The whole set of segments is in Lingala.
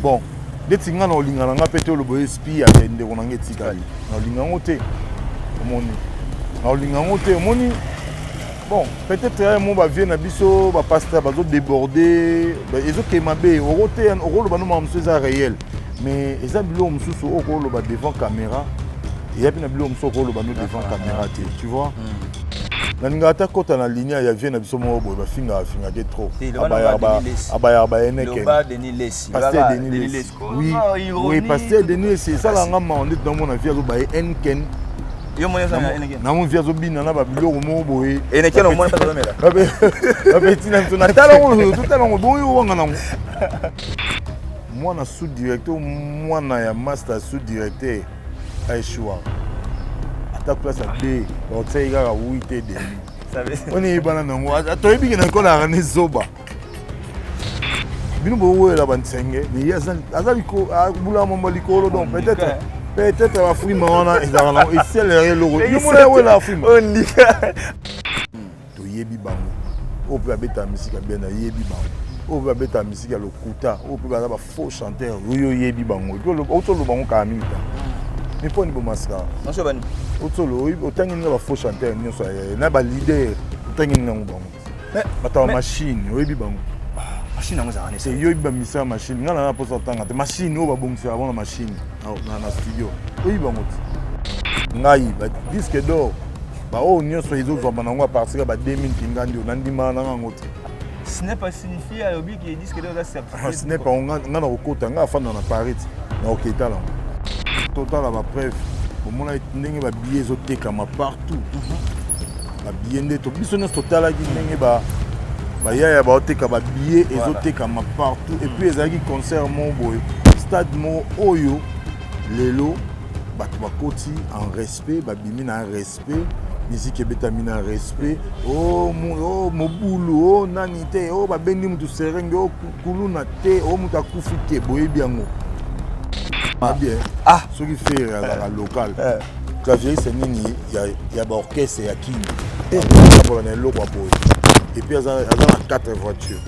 Bon, ndeti nga na olinga na nga mpe te oloba espi ya ndeko na nga etikali. Na olinga yango te. Omoni. Na olinga yango te, omoni. Bon, peut-être ya mo ba vieux na biso ba pasteur bazo déborder, ezokende mabe, okoteya okoloba no makambo mosusu eza réel. Mais eza biloko mosusu oyo okoloba devant caméra, eya mpe na biloko mosusu okoloba no devant caméra te, tu vois. Nalingaka ata kota na ligne ya vieux na biso moko boye bafingaka fingaka trop. Abayaka bayeneke. Pasteur Denis Lessi. Oui, oui, pasteur Denis Lessi esalaka nga mawa ndeti namona vieux azobaye Henken. Namoni vieux azobina na babiloko moko boye. Bapeti na biso natala yango totala yango boyo wanga nango. Mwana sous directeur mwana ya master sous directeur aeshuaka ata place ya b bakotiaki kaka 8 et demi wana eyebana nango toyebi ke na ekole ayaka ne zoba bino bowela bansenge mais ye aza bula momba likolo donc peut-être peut-être bafrima wana ezalaka nango eselere eloko yo mona yawela afrima Toyebi bango. Oyo pe babetaka musique ya bien nayebi bango. Oyo pe babetaka musique ya lokuta, oyo pe baza ba faux chanteur, oyo oyebi bango. Et puis outi oloba yango kala mingi ta. Mais mpo nini bomaskaka? Outi otangi ninga ba faux chanteur nyonso na ba leader otangi ninga yango bango. Bato ya machine oyebi bango. Machine yango ezalaka nini? Yo oyebi ba misala machine. Nga na mposa otanga te. Machine oyo babongisaka bango na machine na studio. Oyebi bango te. Ngai ba disque d'or Ba oyo nyonso ezozwama nango à partir ya ba 2000 kingandi oyo nandimaka nanga yango te. Snep a signifie alobi ke disque d'or eza certifié. Ah, Snep yango nga nakokota nga afanda na Paris ti nakoki etala yango. Totala ba preuve omona ndenge ba billets ezotekama partout. Ba billets nde to biso nyonso totalaki ndenge ba bayaya baoteka ba billets ezotekama partout et puis ezalaki concert moko boye stade moko oyo lelo bato bakoti en respect babimi na respect miziki ebetami na respect o oh, oh, mobulu o oh, nani te o babendi motu serenge o kuluna te o moto akufi te boyebi yango ah, bien ah. soki fere azalaka local eh. clavieriste nini ya, ya baorchestre ya kini eh. atambola na eloko ya boye epuis aza na 4 voiture.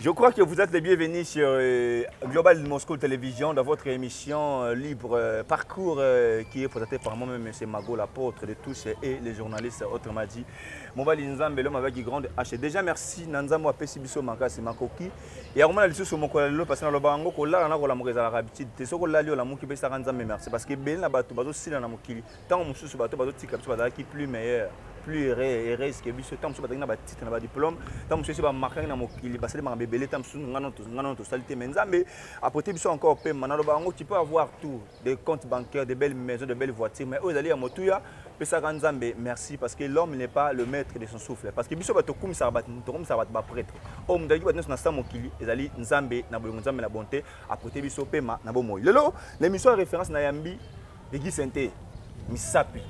Je crois que vous êtes les bienvenus sur euh, Global Moscou Télévision dans votre émission euh, Libre euh, Parcours qui est présentée par moi-même, M. Mago, l'apôtre de tous et les journalistes, autrement dit. Mobali Nzambe, l'homme avec grande H. Déjà, merci Nanzambo apesi biso makasi makoki. Ya komona lisusu mokolo ya lelo parce que naloba yango kolala na kolamuka ezalaka habitude te. Soki olali olamuki pesaka Nzambe merci parce que ebele na bato bazosila na mokili. Ntango mosusu bato bazotika biso bazalaki plus meilleur plus heureux heureuse que biso. Ntango mosusu bazalaki na ba titre na ba diplôme, ntango mosusu esi bamarkaki na mokili, basali makambo ebele, ntango mosusu nga nano tosali te, mais Nzambe apote biso encore pema. Naloba yango, tu peux avoir tout, des comptes bancaires, des belles maisons, de belles voitures, mais oyo ezali ya motuya, pesaka Nzambe merci parce que l'homme n'est pas le maître de son souffle. Parce que biso bato tokumisaka bato, tokumisaka bato ba prêtre. Oyo moto aleki bato nyonso na sa mokili ezali Nzambe na bolingo, Nzambe na bonté, apote biso pema na bomoi. Lelo na émission ya référence na yambi Guy Sente Misapi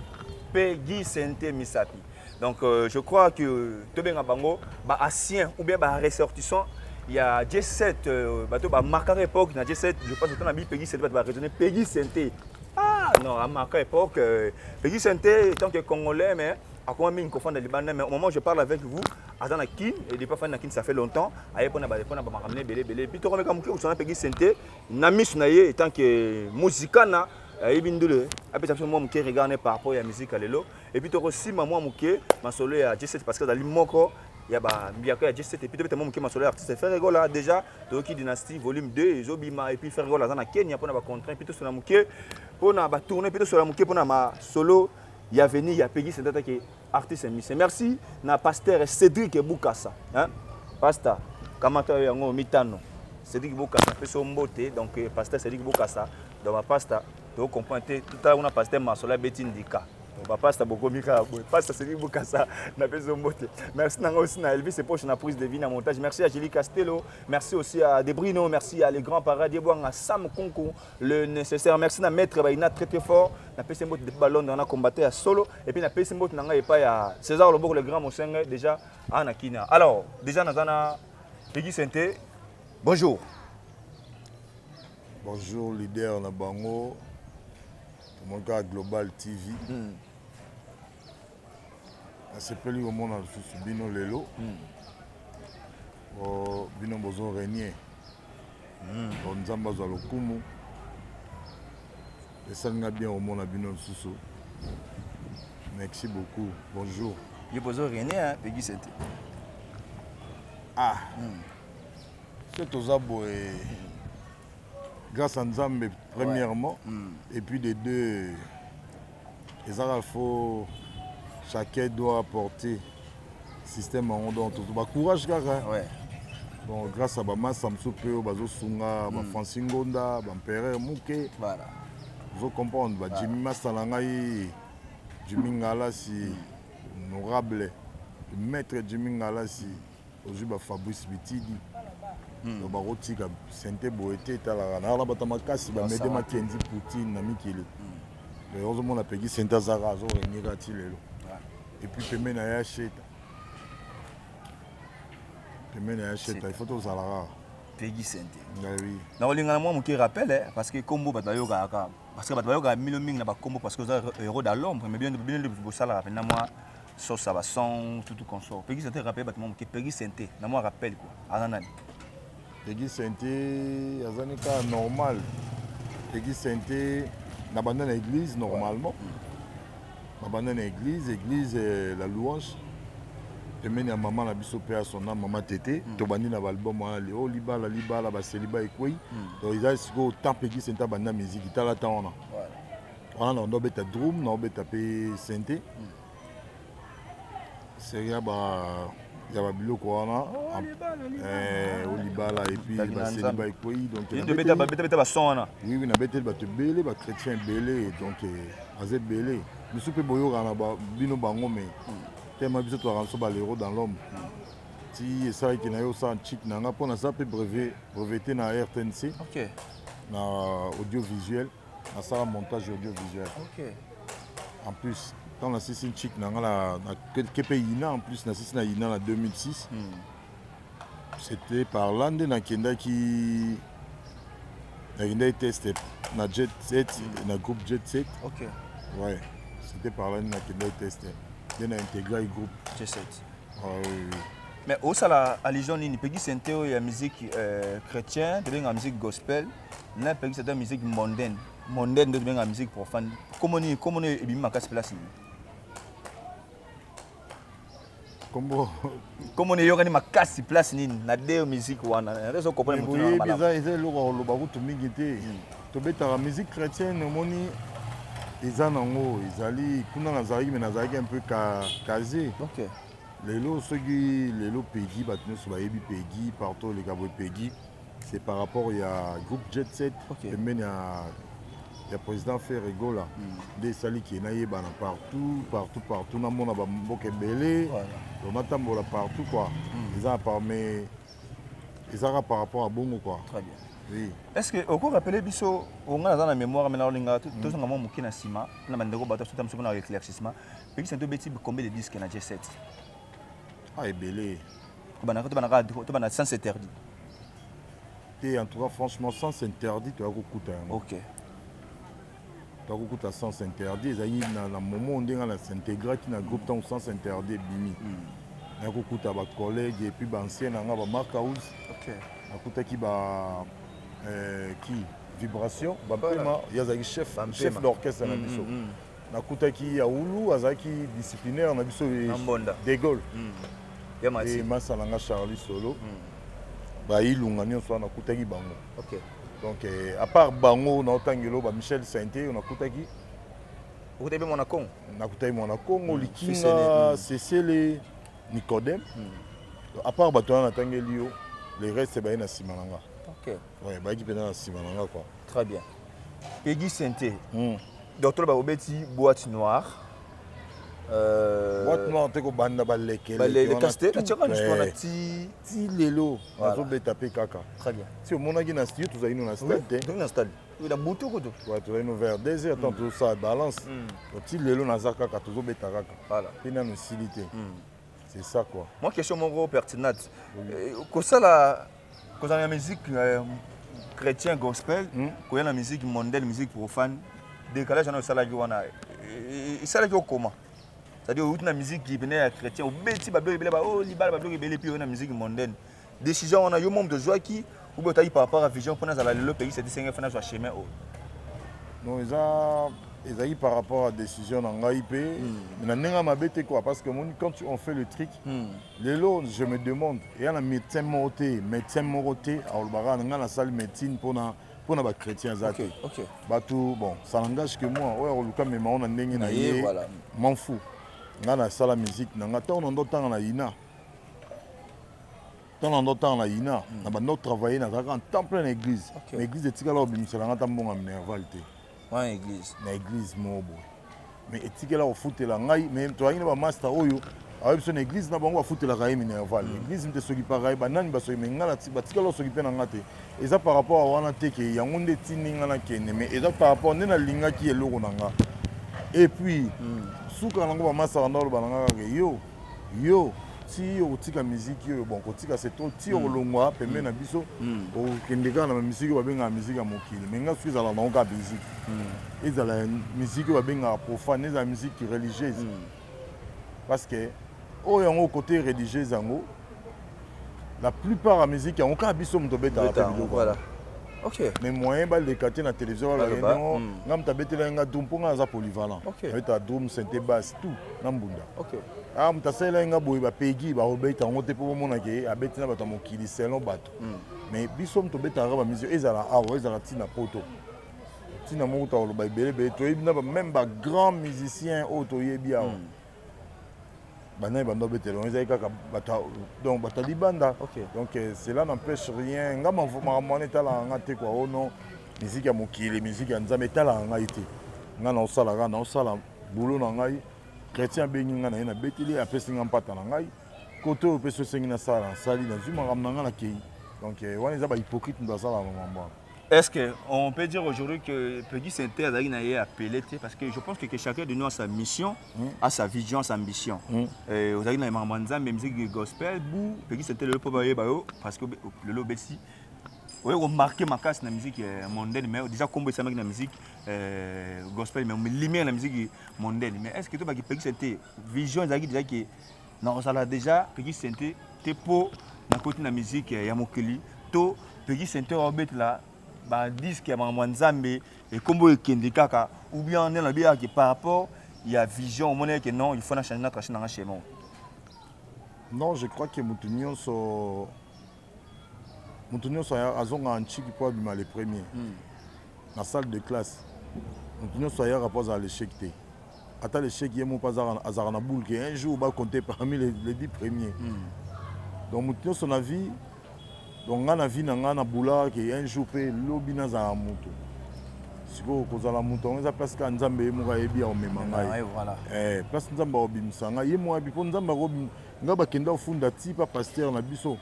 pe Guy Sente Misapi. Donc euh, je crois que tobenga bango ba anciens ou bien ba ressortissants ya J7 euh, bato ba marquaka époque na J7 je pense que na bi Peggy Sente bato ba raisonner Peggy Sente. Ah non, a marqué époque euh, Peggy Sente tant que congolais mais akoma mingi kofanda libanda mais au moment où je parle avec vous aza na Kin et depuis afandi na Kin ça fait longtemps aye pona ba pona ba makambo ebele ebele puis tokomeka moke kosana Peggy Sente na misu na ye etant que muzikana ayebi ndule apesa biso mwa moke regard ne par rapport ya musique ya lelo et puis tokosima mwa moke masolo ya J7 parce que azali moko ya ba mbiaka ya J7 et puis tobeta mwa moke masolo ya artiste Ferre Gola déjà toyoki dynastie volume 2 ezobima et puis Ferre Gola aza na Kenya mpona ba contraint et puis tosola moke mpona ba tournée puis tosola moke mpona masolo ya venir ya Peggy Sentata ke artiste musicien. Merci na pasteur Cédric Bukasa hein pasteur kamata yo yango mitano. Cédric Bokassa apesi yo mbote. Donc pasteur Cédric Bokassa, donc ba pasta to comprendre te tout à l'heure pasteur Marcelo abeti ndika. Donc ba pasta bokomi kaka boye. Pasteur Cédric Bokassa napesi yo mbote. Merci nanga aussi na Elvis Poche na prise de vie na montage. Merci à Julie Castello, merci aussi à Debrino, merci à les grands paradis Bwanga Sam Kunku le nécessaire. Merci na maître Baina très très fort. Napesi mbote depuis ba Londres na combattre ya solo et puis napesi mbote nanga epai ya César Loboko le grand Mosenge déjà ana Kina. Alors déjà nazana Peggy Sente, bonjour. Bonjour leader na bango tomoni kaka Global TV. Nasepeli komona lisusu bino lelo. Oh, bino bozo régner. Donc Nzambe azwa lokumu. Esali nga bien komona bino lisusu. Merci beaucoup. Bonjour. Yo bozo régner hein, Peggy Sente. Ah. So toza boye grâce à Nzambe premièrement, et puis de deux ezaka faut chacun doit apporter système yango, donc tozo ba courage kaka. Bon, grâce à bamasa mosusu mpe oyo bazosunga, bafrancis Ngonda, baempereur Muke. Ozo comprendre, bajimi masa na ngai Jimi Ngalasi, honorable maître Jimi Ngalasi, ozwi bafabrice Bitidi. Donc bakotika sente boye te, etalaka na bato makasi bamede Makenzi Poutine na mikili. Donc ozomona Pegi Sente azaka azorenyeka ti lelo. Et puis pembeni na ye Asheta, pembeni na ye Asheta, il faut tozala kaka. Peggy Sente. Oui. Na kolingana mwa moke rappel eh, parce que kombo bato bayokaka kaka, parce que bato bayokaka mino mingi na bakombo, parce que oza héros dans l'ombre, mais bien bino nde bosalaka mpenza mwa sauce ya bason tout consort. Peggy Sente, rappel bato mwa moke Peggy Sente na mwa rappel quoi, aza nani? Pegi Sente azani kaka normal. Pegi Sente na banda na église normalement, na banda na église la louange, pembeni ya mama na biso mpe ya sona mama Tete. Tobandi na baalbum wana o libala libala baseliba ekwei. Donc eza sikoyo temps Pegi Sente abanda musique. Tala temps wana wana na obeta drum, na obeta mpe sente série ya ba ya babiloko wana o libala et puis baseliba ekwei. Donc betabeta bason wana. Oui, nabeteli bato ebele, bachrétien ebele. Donc aza ebele misu mpe boyokaka na bino bango, mais tellement biso tozalaka biso balero dans l'homme ti esalaki na ye osala chik na nga mpo naza mpe breveté na RTNC na audiovisuel, nasala montage audiovisuel. En plus ntango nasisi chik na nga na ke mpe ina, en plus nasisi na ina na 2006. C'était par là nde nakendaki test na Jet Set, na groupe Jet Set. Ouais, c'était par là nde nakendaki test, nde na intégraki groupe. Jet Set. Ah, oui. Mais osala allusion nini, Peggy Sente, oyo ya musique chrétien tobengaka musique gospel, na Peggy Sente ya musique mondaine nde tobengaka musique profane? Kombo nini, kombo nini ebimi makasi place nini? Kombo? Kombo nini eyokani makasi place nini na de musique wana? Ezo comprendre motu na boyebi malamu. Eza eloko ya koloba kutu mingi te. Tobetaka musique chrétienne, omoni eza nango ezali kuna nazalaki, mais nazalaki un peu casé. Lelo soki lelo Pegi, bato nyonso bayebi Pegi partout, oleka boye Pegi, c'est par rapport ya groupe Jet Set. Pembeni ya président Ferre Gola nde esaliki nayebana partout, partout, partout, namona bamboka ebele. Donc natambola partout quoi. Eza na par, mais ezaka par rapport à bongo quoi. Très bien. Oui. Est ce que oko rappeler biso, onga naza na mémoire, mais naolinga tozonga mwa moke na nsima na bandeko bato asota moso mpona éclaircissement. Peggy Sente obeti combien de disques na Jet 7? Ah, ebele. Tobandaka tobanda Sens interdit. Te, en tout cas franchement, Sens interdit toya kokuta yango. Toya kokuta Sens interdit, ezalaki na moment ndenge na s'intégraki na groupe. Ntango Sens interdit ebimi, naya kokuta bacollègue et puis baancien na nga, bamark House. Nakutaki ba ki vibration bampema, ye azalaki chef, Bampema. Chef d'orchestre na biso. Nakutaki Yaulu, azalaki disciplinaire na biso. Na Mbonda. De Gaulle. Ya mati. E masa na nga Charlie Solo, bailunga nyonso wana nakutaki bango. Donc à part bango naotangelo ba Michel Sainte nakutaki. Okutaki mpe mwana Congo? Nakutaki mwana Congo. Sesele, Likinga Sesele, Nicodème. Donc, à part bato wana natangeli yo, le reste baye na nsima na nga. Ouais, bayaki mpenza na nsima na nga quoi. Très bien. Peggy Synthé. Donc toloba obeti Boîte Noire. Boîte Noire te, kobanda balekele. Balekasi te, natiaka nyonso wana ti Ti lelo nazobeta mpe kaka. Très bien. Si omonaki na studio, tozali no na stade te. Toki na stade na butu kutu. Ouais, tozali no vers 2 heures, tant tozosala balance. Donc ti lelo naza kaka, tozobeta kaka. Mpe nano esili te. C'est ça quoi. Moi, question moko pertinente. Kosala, kozala na musique chrétien gospel, koya na musique mondaine, musique profane, décalage wana osalaki wana esalaki okoma, c'est-à-dire outi na musique pene ya chrétien, obeti babiloko ebele, o libala, babiloko ebele, puis oyo na musique mondaine, décision wana yo mo moto ozwaki ou bien otaki par rapport à vision mpona azala lelo Peggy Synthé, senge fana azwa chemin oyo? Non, eza, ezalaki par rapport à décision na ngai mpe, mais na ndenge ya mabe te quoi, parce que moni, quand on fait le truc lelo, je me demande, eya na médecin moko te, médecin moko te alobaka na ngai nasali médecine mpona bachrétien, aza te. Bato, bon, ça n'engage que moi. Oyo akoluka mema ngo na ndenge na ye, m'en fous. Ngai nasala musique na ngai. Ntango na ndo ntanga na ina, ntango na ndo ntanga na ina, na banda otravaille, nazalaka en temps plein na église. Na église etikala kobimisela nga ata mbongo ya minerval te. Wana église. Na église moko boye, mais etikela kofutela ngai. Mais tozalaki na bamaster oyo ayebi biso na église na bango, bafutelaka ye minerval. Église mte soki paka ye banani basoki, mais ngai batikala osoki mpe na nga te. Eza par rapport a wana te ke yango nde etindi nga nakende, mais eza par rapport nde nalingaki eloko na nga. Et puis suka nango, bamaster banda oloba na nga kaka: yo, yo ti okotika miziki oyo, bon, kotika c'est trop, ti okolongwa pembeni na biso, okokende kaka na bamiziki oyo babengaka miziki ya mokili. Mais nga soki ezala nango kaka miziki, ezala miziki oyo babengaka profane, ezala musique religieuse, parce que oyo yango côté religieuse yango, la plupart ya musique yango kaka biso moto obetaka mpe biloko. Mais moyen baleka te na télévision. Baloba, balongo nga moto abetelaki nga drum, mpo nga aza polyvalent. Abetaka drum, synthé, basse, tout na mbunda. Ah, moto asalelaki nga boye, bapegi bakobeta yango te mpo bomona ke abeti na bato ya mokili selon bato. Mais biso moto obetaka bamusique, ezala awa, ezala ntina poto, ntina moko ta koloba ebele ebele. Toyebi na même bagrand musicien oyo toyebi awa, banani banda obetela yango, ezali kaka bato, donc bato ya libanda. Donc cela n'empêche rien. Nga makambo wana etalaka nga te quoi. Oh non, musique ya mokili, musique ya Nzambe, etalaka ngai te. Nga naosala kaka, naosala boulot na ngai. Chrétien abengi ngai na ye, nabeteli, apesi nga mpata na ngai. Kote oyo mpe so esengi nasala, nasali, nazwi makambo na ngai, nakei. Donc wana eza bahypocrite moto asalaka makambo wana. Est-ce qu'on peut dire aujourd'hui que Peggy Synthé azalaki na ye appelé te? Parce que je pense que chacun de nous a sa mission, a sa vision, sa ambition. Ozalaki na makambo ya Nzambe, musique gospel bu Peggy Synthé lelo mpo bayeba yo, parce que lelo obeti, oye komarquer makasi na musique mondaine, mais déjà kombo esamaki na musique gospel, mais lumière na musique mondaine. Mais est ce que tobaki Peggy Synthé, vision ezalaki déjà ke na kozala déjà Peggy Synthé te mpo nakoti na musique ya mokili, to Peggy Synthé obetela badisque ya makambo ya Nzambe, ekombo ekende kaka, ou bien nde nabiyaki par rapport ya vision omoni ke non, il faut na changer, na tracer nanga chemin? Non, je crois que moto nyonso azongaka ntiki mpo abima le premier. Na salle de classe, moto nyonso ayaka mpo azala l'échec te. Ata l'échec ye moko azalaka na boule ke un jour bacompte parmi les 10 premiers. Donc moto nyonso na vie, donc nga na vie na nga na boulaka ke un jour mpe lobi nazala moto. Sikoyo kozala moto yango eza place kaka Nzambe ye moko ayebi akomema ngai. Place Nzambe akobimisa ngai, ye moko ayebi, mpo Nzambe akobimisa ngai. Bakenda kofunda ti pa pasteur na biso.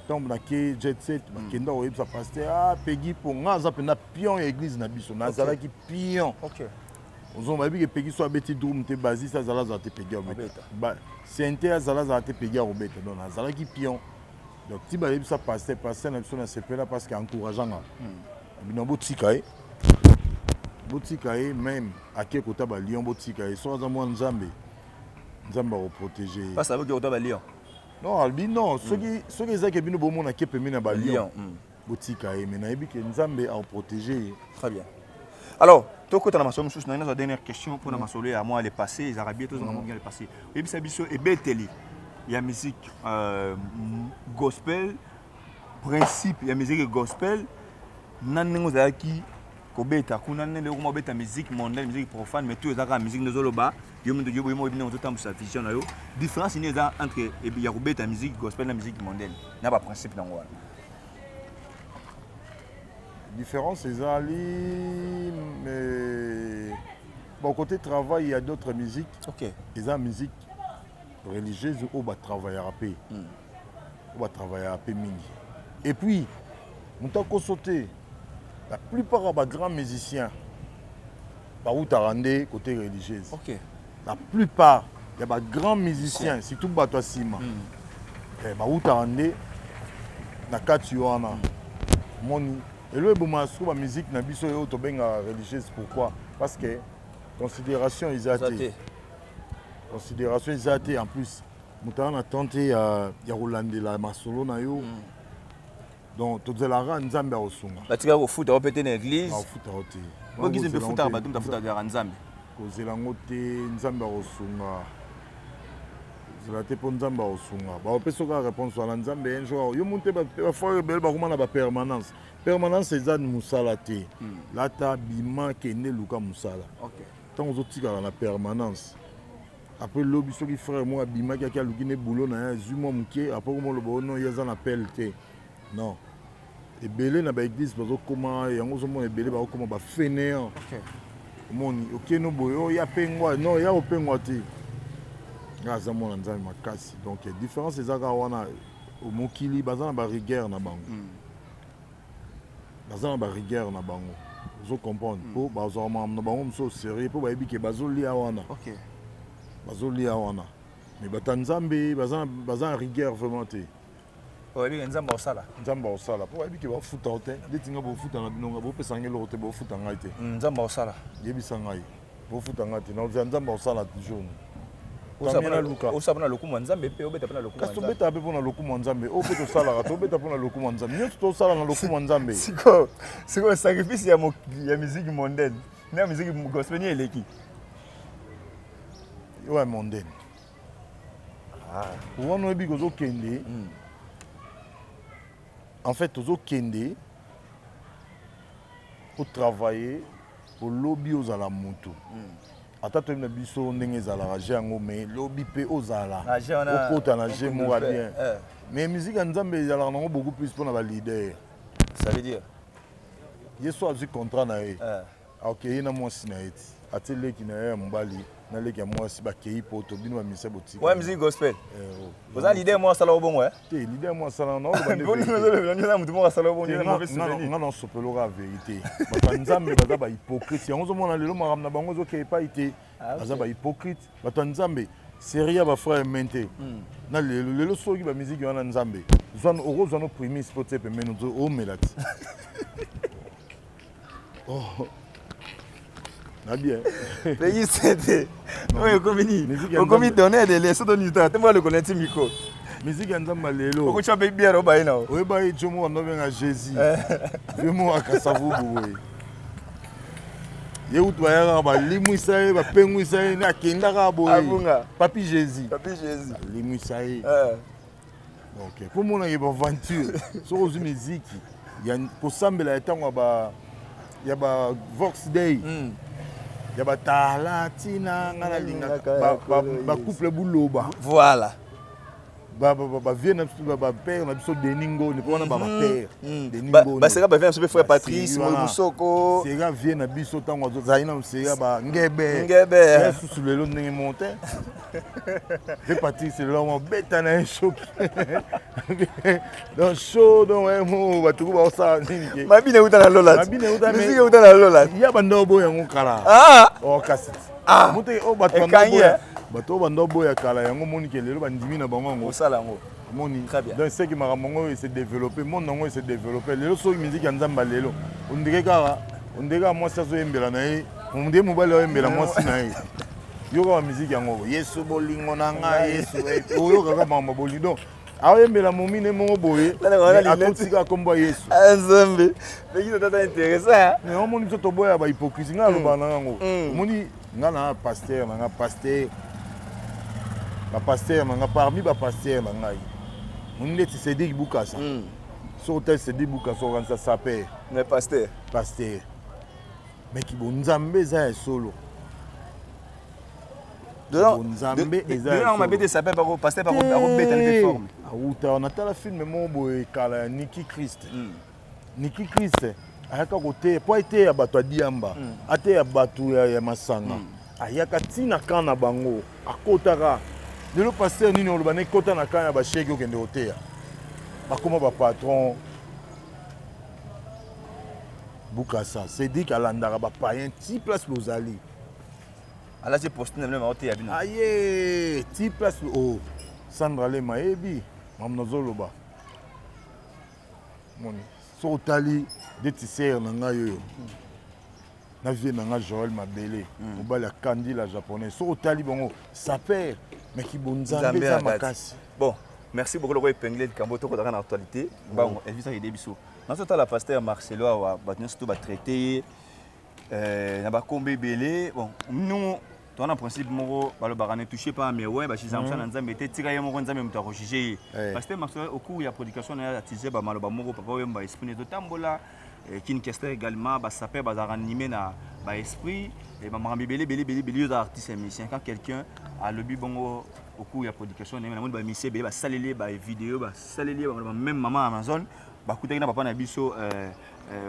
Ntango nake jet set, bakenda koyebisa pasteur: ah, Pegi, mpo nga aza mpenza pion ya église na biso, nazalaki pion. Ozomona, bayebi ke Pegi so abeti drum te, bassiste azala azala te, Pegi akobeta, synthé azala azala te, Pegi akobeta. Donc nazalaki pion. Donc ti bayebisa pasteur, pasteur na biso nasepela parce que encourageant nga bino: botika ye, botika ye, même ake kota balion, botika ye, soki aza mwana Nzambe, Nzambe akoprotéger ye. Parce que kota balion? Non, alobi non, soki ezaki bino bomona ke pembeni na balion, botika ye, mais nayebi ke Nzambe akoprotéger ye. Très bien. Alors tokota na masolo mosusu. Na nazwa dernière question mpona masolo ya mwa le passé. Ezalaka bien tozonga mwa bien le passé. Oyebisa biso ebeteli ya musique gospel, principe ya musique gospel na ndenge ozalaki kobeta kuna, ndenge okoma obeta musique mondaine, musique profane, mais tout eza kaka musique. Nde ozoloba yo moto, yo boye ndenge ozotambusa vision na yo, différence nini eza entre ya kobeta musique gospel na musique mondaine na baprincipe nango wana? Différence ezali, mais bon, côté travail, il y a d'autres musiques. Eza musique religieuse oyo batravaillaka mpe, oyo batravaillaka mpe mingi. Et puis moto akoso te, la plupart ya bagrands musiciens bautaka nde côté religieuse. La plupart ya bagrands musiciens, surtout bato ya nsima, bautaka nde na kati wana. Moni elo ebomaka siko bamusique na biso oyo tobengaka religieuse. Pourquoi? Parce que considération eza te, considération eza te. En plus moto aza na temps te ya kolandela masolo na yo. Donc tozelaka Nzambe akosunga. Batikaka kofuta o mpe te na église. Bakofuta yo te. Bokisi mpe futaka bato, moto afutaka Nzambe. Kozela yango te, Nzambe akosunga. Kozela te, mpo Nzambe akosunga. Bakopesa kaka réponse wana Nzambe un jour. Yo mu te, bafrère ebele bakoma na bapermanence. Permanence eza mosala te. Lata, bima, kende luka mosala. Ntango ozotikala na permanence, après lobi soki frère moko abimaki, aki aluki ne boulot na ye, azwi mwa moke, après komoloba o non, ye aza na pele te. Non, ebele na baéglise bazokoma yango, ozomona ebele bakokoma bafainéant. Omoni okende boye, oya pengwa, non, ya kopengwa te. Nga aza mwana Nzambe makasi. Donc différence eza kaka wana. Mokili baza na barigueur na bango, baza na barigueur na bango, ozo comprendre, mpo bazwaka makambo na bango mosusu sérieux, mpo bayebi ke bazolia wana. Bazolia wana, mais bato ya Nzambe baza na rigueur vraiment te. Oyebi Nzambe osala. Nzambe akosala, mpo bayebi ke bafuta yo te. Ndeti nga, bofuta na bino, nga bopesa ngai eloko te, bofuta ngai te. Nzambe osala. Yebisa ngai, bofuta ngai te, nakozela Nzambe akosala toujours. Osala mpona lokumu ya Nzambe mpe obeta mpona lokumu. Kasi tobetaka mpe mpona lokumu ya Nzambe. Oyo mpe tosalaka, tobeta mpona lokumu ya Nzambe. Nyonso tosala na lokumu ya Nzambe. Sikoyo, sikoyo sacrifice ya musique mondaine na musique gospel, ni eleki? Oyo ya mondaine wana, oyebi kozokende, en fait ozokende otravailler, olobi ozala motu, ata toyebi na biso ndenge ezalaka je yango, mais lobi mpe ozala okota na je moko ya bien. Mais musique ya Nzambe ezalaka nango beaucoup plus mpona baleader. Ça veut dire? Ye so azwi contrat na ye, akei na mwasi na ye, ti atie leki na ye ya mobali na leki ya mwasi, bakei poto. Bino bamusicien botika. Ouais, musique gospel, oza leader moko asala obongo? Te, leader moko asala. Motu moko asala obongo. Nga nasopelaka vérité. Bato ya Nzambe baza bahypocrite. Yango ozomona lelo makambo na bango ezokee epai te. Baza bahypocrite, bato ya Nzambe. Série ya bafrère main te na lelo. Lelo soki bamiziki wana Nzambe, okozwa no primise mpo tie pembeni, omela ti na bien. Peyise te, oyo ekomi nini? Okomi donner de leçon to nini? Te, mwa lokolo neti micro. Musique ya Nzambe lelo. Okotya mpe bière, obaye na. Oyeba ye tio moko bando benga Jésus, vie moko akasavubu boye. Ye kutu bayakaka, balimwisa ye, bapengwisa ye, nde akendaka boye. Papi Jésus. Papi Jésus. Balimwisa ye. Ok, mpo monake baventure. Soki ozwi miziki ya kosambela ya ntango ya ba Vox Dei, ya batala ntina nga nalingaka bacouple buloba. Voilà. Bavie na biso, bapère na biso Denis Ngoni, mpo wana bapère Denis Ngoni. Baseka bavie na biso mpe frère Patrice Musoko. Seka vie na biso ntango azali na seka bangebe. Ngebe. Susu lelo ndenge moko te. Ve Patrice lelo mobeta na ye choki, donc chaud, donc mo bato ko baosala nini ke. Mabine euta na lola. Mabine euta. Musique euta na lola. Ya banda oboya yango kala. Oh, kasi moto oyo bato banda, bato oyo banda oboya kala yango, omoni ke lelo bandimi na bango yango. Osala yango. Omoni, donc seki makambo yango ese développé, monde yango ese développé. Lelo soki musique ya Nzambe lelo, ondire kaka, ondire kaka mwasi azoyembela na ye, ondire mobali aoyembela mwasi na ye. Yoka bamiziki yango, Yesu bolingo na ngai, Yesu, oyokaka makambo bolingo. Donc aoyembela momine moko boye, akotika kombo ya Yesu. Nzambe pekisa tata, intéressant. Mais omoni, biso toboya bahypocrisie. Ngai alobaka na yango. Omoni, ngai na pasteur na nga, pasteur, bapasteur na nga, parmi bapasteur na ngai, moni ndeti Cédrik Bukasa. Soki otali Cédrik Bukasa, okanisa saper. Mais pasteur. Pasteur, mais kibonzambe eza ya solo. Nzambe eza mabe te, saper pasteur akobeta mpe forme. Awuta, natala film moko boye kala ya Niki Christ. Niki Christ. Ayaka koteya mpo ateya bato ya diamba, ateya bato ya masanga. Ayaka ntina camp na bango, akotaka. Lelo pasteur nini oloba na ekota na camp ya bashege okende koteya? Bakoma bapatron. Bukasa Cédric alandaka bapayen ti place bozali. Alati poste na bino, baoteya bino. Aye ti place o Sandra Lema ayebi mamu nazoloba. Moni soki otali ndeti sere na ngai oyo na vie na ngai Joël Mabele, mobali ya Kandila japonais, soki otali bango saper mais kibonzambe eza makasi. Bon, merci beaucoup. Loko épinglé likambo, tokozaka na actualité bango elvisaka ede biso. Nazotala pasteur Marcelo awa, bato nyonso to batraite ye na bakombo ebele. Bon, nous toza na principe moko balobaka: ne touche pas mes oints. Basiza mosala na Nzambe te, tika ye moko Nzambe moto akojuge ye. Pasteur Marcelo, au cours ya prédication na ye, atise bamaloba moko papa Oyemba, esprit ezotambola. Kin Kester également, basaper bazalaka animé na baesprit, bamakambo ebele ebele ebele ebele. Yo oza artiste ya musicien, quand quelqu'un alobi bongo au cours ya prédication na ye, namoni bamusicien ebele basaleli ye bavideo, basaleli ye bamaloba. Même mama Amazon bakutaki na papa na biso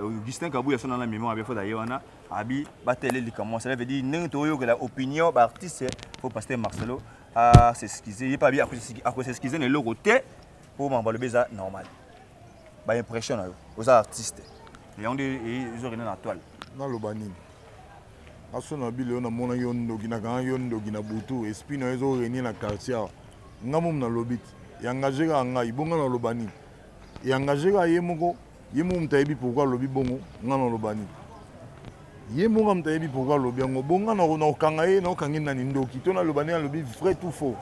Augustin Kabuya, so nana mémoire bien fota ye wana, abi batele likambo. Cela veut dire ndenge toyokela opinion baartiste, faut pasteur Marcelo as'excuse. Ye mpe abi akos'excuse na eloko te, mpo makambo alobi eza normal. Baimpression na yo, oza artiste, yango nde ezokende na toile. Naloba nini? Aso na bile namonaki yo ndoki, nakangaki yo ndoki na butu, esprit na yo ezorenie na quartier awa. Nga momu nalobi ti engage kaka ngai bonga, naloba nini? Engage kaka ye moko, ye moko moto ayebi pourquoi alobi bongo. Nga naloba nini? Ye moko moto ayebi pourquoi alobi yango. Bonga nakokanga ye, nakokangi nani ndoki to naloba nini? Alobi vrai tout faux.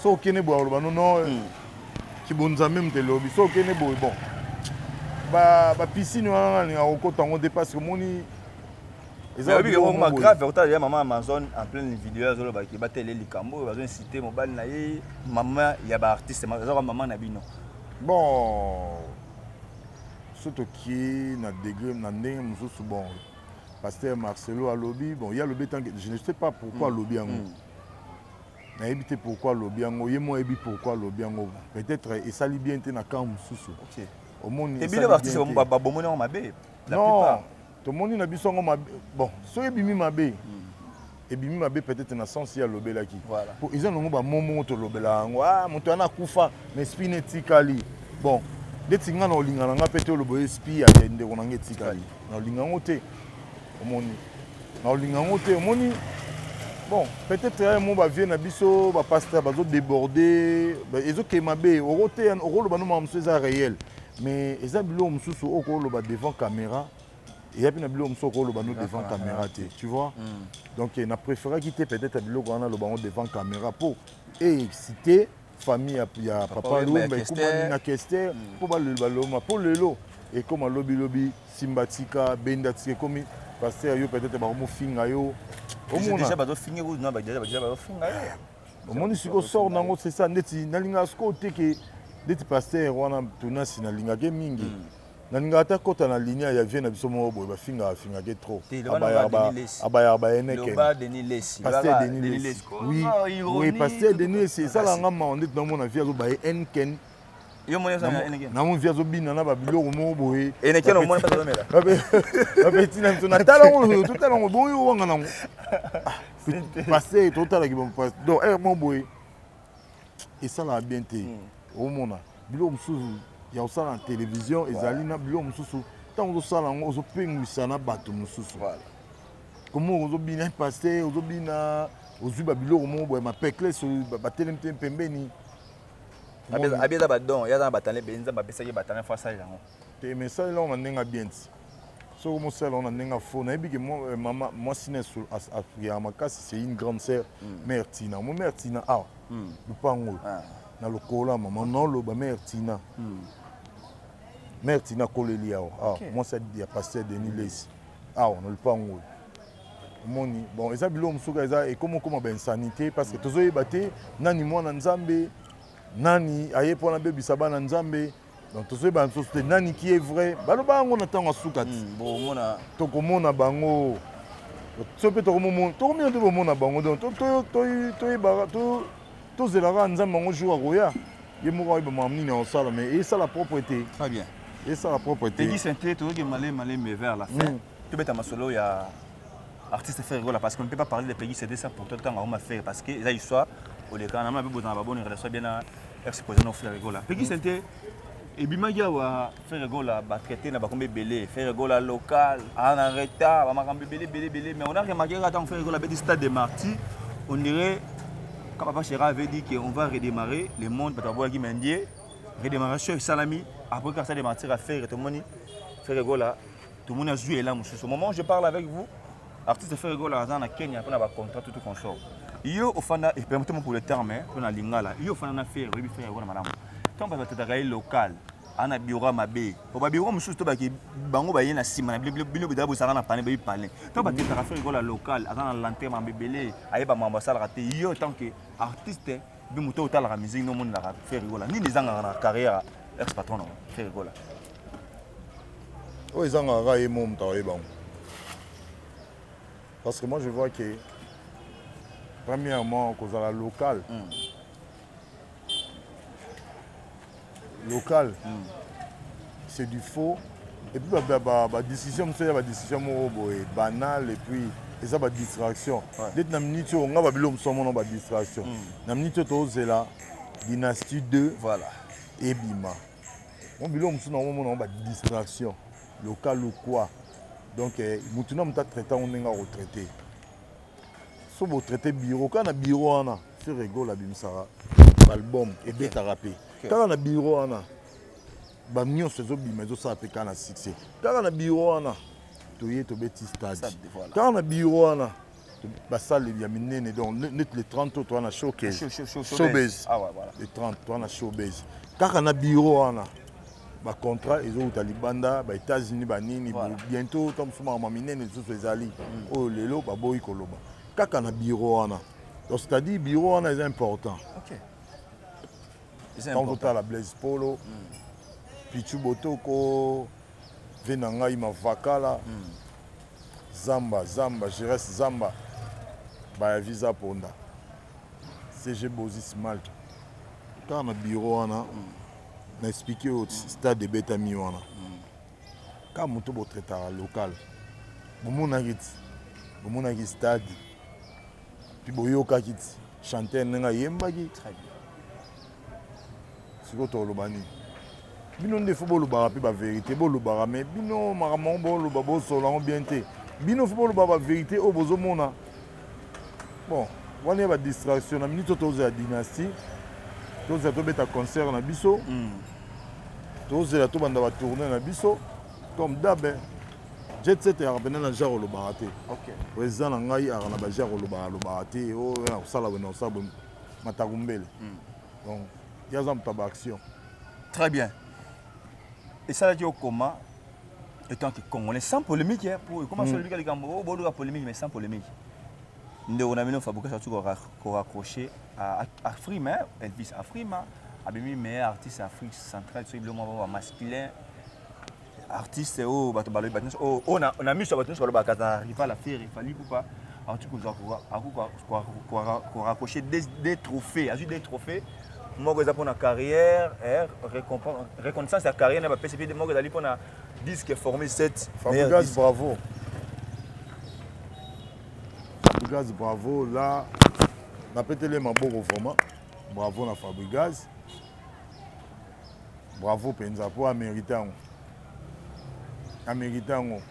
So okende boye, aloba nono kibonzambe moto elobi. So okende boye, bon, bapiscine wana nalinga kokota yango te, parce que omoni eza grave. Otala ya mama Amazon en pleine vidéo azolobaki batele likambo oyo, bazoincite mobali na ye. Mama ya baartiste azaka mama na bino. Bon, so tokie na degré na ndenge mosusu, bon, pasteur Marcelo alobi, bon, ye alobi tant que je ne sais pas pourquoi alobi yango. Nayebi te pourquoi alobi yango, ye mo ayebi pourquoi alobi yango. Peut-être esali bien te na camp mosusu. Omoni ebele baartiste babomoni yango mabe. Non, tomoni na biso yango mabe. Bon, soki ebimi mabe, ebimi mabe peut-être na sens ye alobelaki, po eza nango bamo moko tolobela yango. Ah, moto wana akufa mais esprit na etikali. Bon, ndeti nga na olinga na nga mpe te oloba esprit ya ndeko na nga etikali, na olinga yango te. Omoni, na olinga yango te. Omoni, bon, peut-être ya mo bavie na biso bapasteur bazodéborde, ezokee mabe. Okoteya, okoloba no makambo mosusu eza réel, mais eza biloko mosusu oyo okoloba devant caméra, eya mpe na biloko mosusu okoloba no devant caméra te, tu vois. Donc na préféraki te peut-être biloko wana aloba yango devant caméra mpo eexcite famille ya papa Lumba ekomani na Kester, mpo balelo baloma, mpo lelo ekóma lobilobi simba tika benda tika ekomi pasteur yo peut-être bakomofinga yo. Omona bazofinga ye. Omoni sikoyo sort nango, c'est ça. Ndeti nalingaka sikoyo te ke ndeti pasteur wana tunasi, nalingaki mingi, nalingaka ata kota na ligne ya vie na biso moko boye, bafingaka fingake trop, abayaka bayeneke. Pasteur Denis Lesi, oui oui, pasteur Denis Lesi esalaka mawa. Ndeti namona vie azobaye Heineken, namoni vie azobina na babiloko moko boye, bapeti na biso natala yango, totala yango boyo wanga nango pasteur, totalaki donc heure moko boye esalaka bien te. Omona biloko mosusu ya kosala na télévision ezali na biloko mosusu, ntango ozosala yango ozopengwisa na bato mosusu. Komo ozobina pasteur, ozobina, ozwi babiloko moko boye, mapekles batelemi te pembeni. Abi eza badon, ye aza na batalent ebele, Nzambe apesaki batalent, fo asalela yango. Te, mais esalela yango na ndenge ya bien ti soki omosala yango na ndenge ya faux. Nayebi ke mama mwasi na afriaka makasi, c'est une grande sœur, mère Tina. Mo mère Tina awa lupango oyo na lokola mama naoloba mère Tina, mère Tina akoleli awa awa, mwasi ya pasteur Denis Lesi awa na lupango oyo. Omoni, bon, eza biloko mosuku eza ekoma okoma bainsanité, parce que tozoyeba te nani mwana Nzambe, nani aye mpona bebisa bana Nzambe. Donc tozoyeba lisusu te nani qui est vrai. Baloba yango na ntango ya suka ti tokomona bango, so mpe tokomina te bomona bango. Donc toyebaka, tozelaka Nzambe yango jour akoya, ye moko ayeba makambo nini akosala, mais esala propre te. Très bien. Esala propre te. Peggy Sainté, toyoki malemi malemi vers la fin. Tobeta masolo ya artiste Ferre Gola parce qu'on ne peut pas parler de Peggy Sainté sans pour autant akoma Ferre parce que eza histoire oleka na mabe bozala ba bonne relation bien na ex président Ferre Gola. Peggy Sainté ebimaki awa Ferre Gola batraité na bakombe ebele, Ferre Gola local aza na retard, bamakambo ebele ebele ebele, mais on a remarqué kaka ntango Ferre Gola abeti stade de Martyr, on dirait quand Papa Chéra avait dit qu'on va redémarrer le monde, bato baboyaki mais redémarration esalami après kaka stade de Martyr ya Ferre, tomoni Ferre Gola, tomoni azwi ela mosusu. Au moment où je parle avec vous, artiste Ferre Gola aza na Kenya mpona bacontrat tout consort. Yo ofanda, et permettez-moi pour le terme, mpona lingala, yo ofanda na Ferre, oyebi Ferre Gola malamu. Ntango bato batetaka ye local, aza na bureau mabe, po babureau mosusu to baki bango baye na nsima na bino bidala bozalaka na pane bayebi palin. Ntango batetaka Ferre Gola local, aza na lenteur, mambo ebele, ayeba mambo asalaka te. Yo tant que artiste mpe moto oyo otalaka musique nde omonelaka Ferre Gola, nini ezangaka na carrière ex patron na Ferre Gola? Oyo ezangaka kaka ye mo moto akoyeba yango, parce que moi je vois que premièrement kozala local, local, c'est du faux. Et puis badiscussion mosusu ya badiscussion moko boye banal, et puis eza badistraction. Ndeti na minute oyo nga babilo mosusu amona badistraction. Na minute oyo tozela Dynastie 2 ebima mo biloko mosusu nango omona yango badistraction local ou quoi. Donc mutu na moto atraite yango ndenge akotraite. So botraite bureau, kaka na bureau wana Ferre Gola abimisaka baalbum, ebetaka mpe kaka na bureau wana, banyonso ezobima, ezosala mpe kaka na succès kaka na bureau wana. Toye tobeti stade kaka na bureau wana, basale ya minene. Donc neti le 30 oyo toza na showcase, showbase. Ah ouais, voilà. Le 30 toza na showbase kaka na bureau wana. Bacontrat ezowuta libanda, baÉtats-Unis, banini. Bientôt to mosusu makambo minene lisusu ezali oyo lelo baboyi koloba kaka na bureau wana. Donc c'est-à-dire bureau wana eza important. Eza ntango important. Totala Blaise Polo, Pichu Botoko ve na ngai mavakala Zamba Zamba, Gires Zamba, baya visa ponda CG Bozis Malta kaka na bureau wana. Na expliqué oyo stade ebetami wana kaka moto botraitaka local, bomonaki ti bomonaki stade, mpe boyokaki ti chanteur ndenge ayembaki. Très bien. Sikoyo toloba nini? Bino nde fo bolobaka mpe bavérité, bolobaka. Mais bino makambo yango boloba, bosola yango bien te. Bino fo boloba bavérité oyo bozomona. Bon, wana ya badistraction. Na minute oyo tozela Dynastie, tozela tobeta concert na biso, tozela tobanda batournée na biso comme d'hab. Jet Set eyaka mpena na genre olobaka te. Président na ngai aka na bagenre olobaka alobaka te. Oyo na kosala boye, na kosala boye, matakumbele. Donc ye aza moto ya baaction. Très bien. Esalaki yo comment étant que Congolais, sans polémique, hein, pour comment mm. likambo oh boluka polémique, mais sans polémique. Ndeko na bino Fabregas atu koraccrocher à Afrima, Elvis Afrima abimi meilleur artiste Afrique centrale, soki biloko moko masculin, artiste oyo bato balobi, bato nyonso oyo na miso ya bato nyonso balobaka aza rival ya Ferre, Fally Ipupa. Atuki koraccrocher deux trophées, azwi deux trophées. Moko eza mpona carrière, reconnaissance ya carrière na bapesi, mpe moko ezali mpona disque Formule 7. Fabregas, bravo Fabregas, bravo. Là napeteli maboko vraiment. Bravo na Fabregas, bravo mpenza, mpo amérite yango, amérite yango.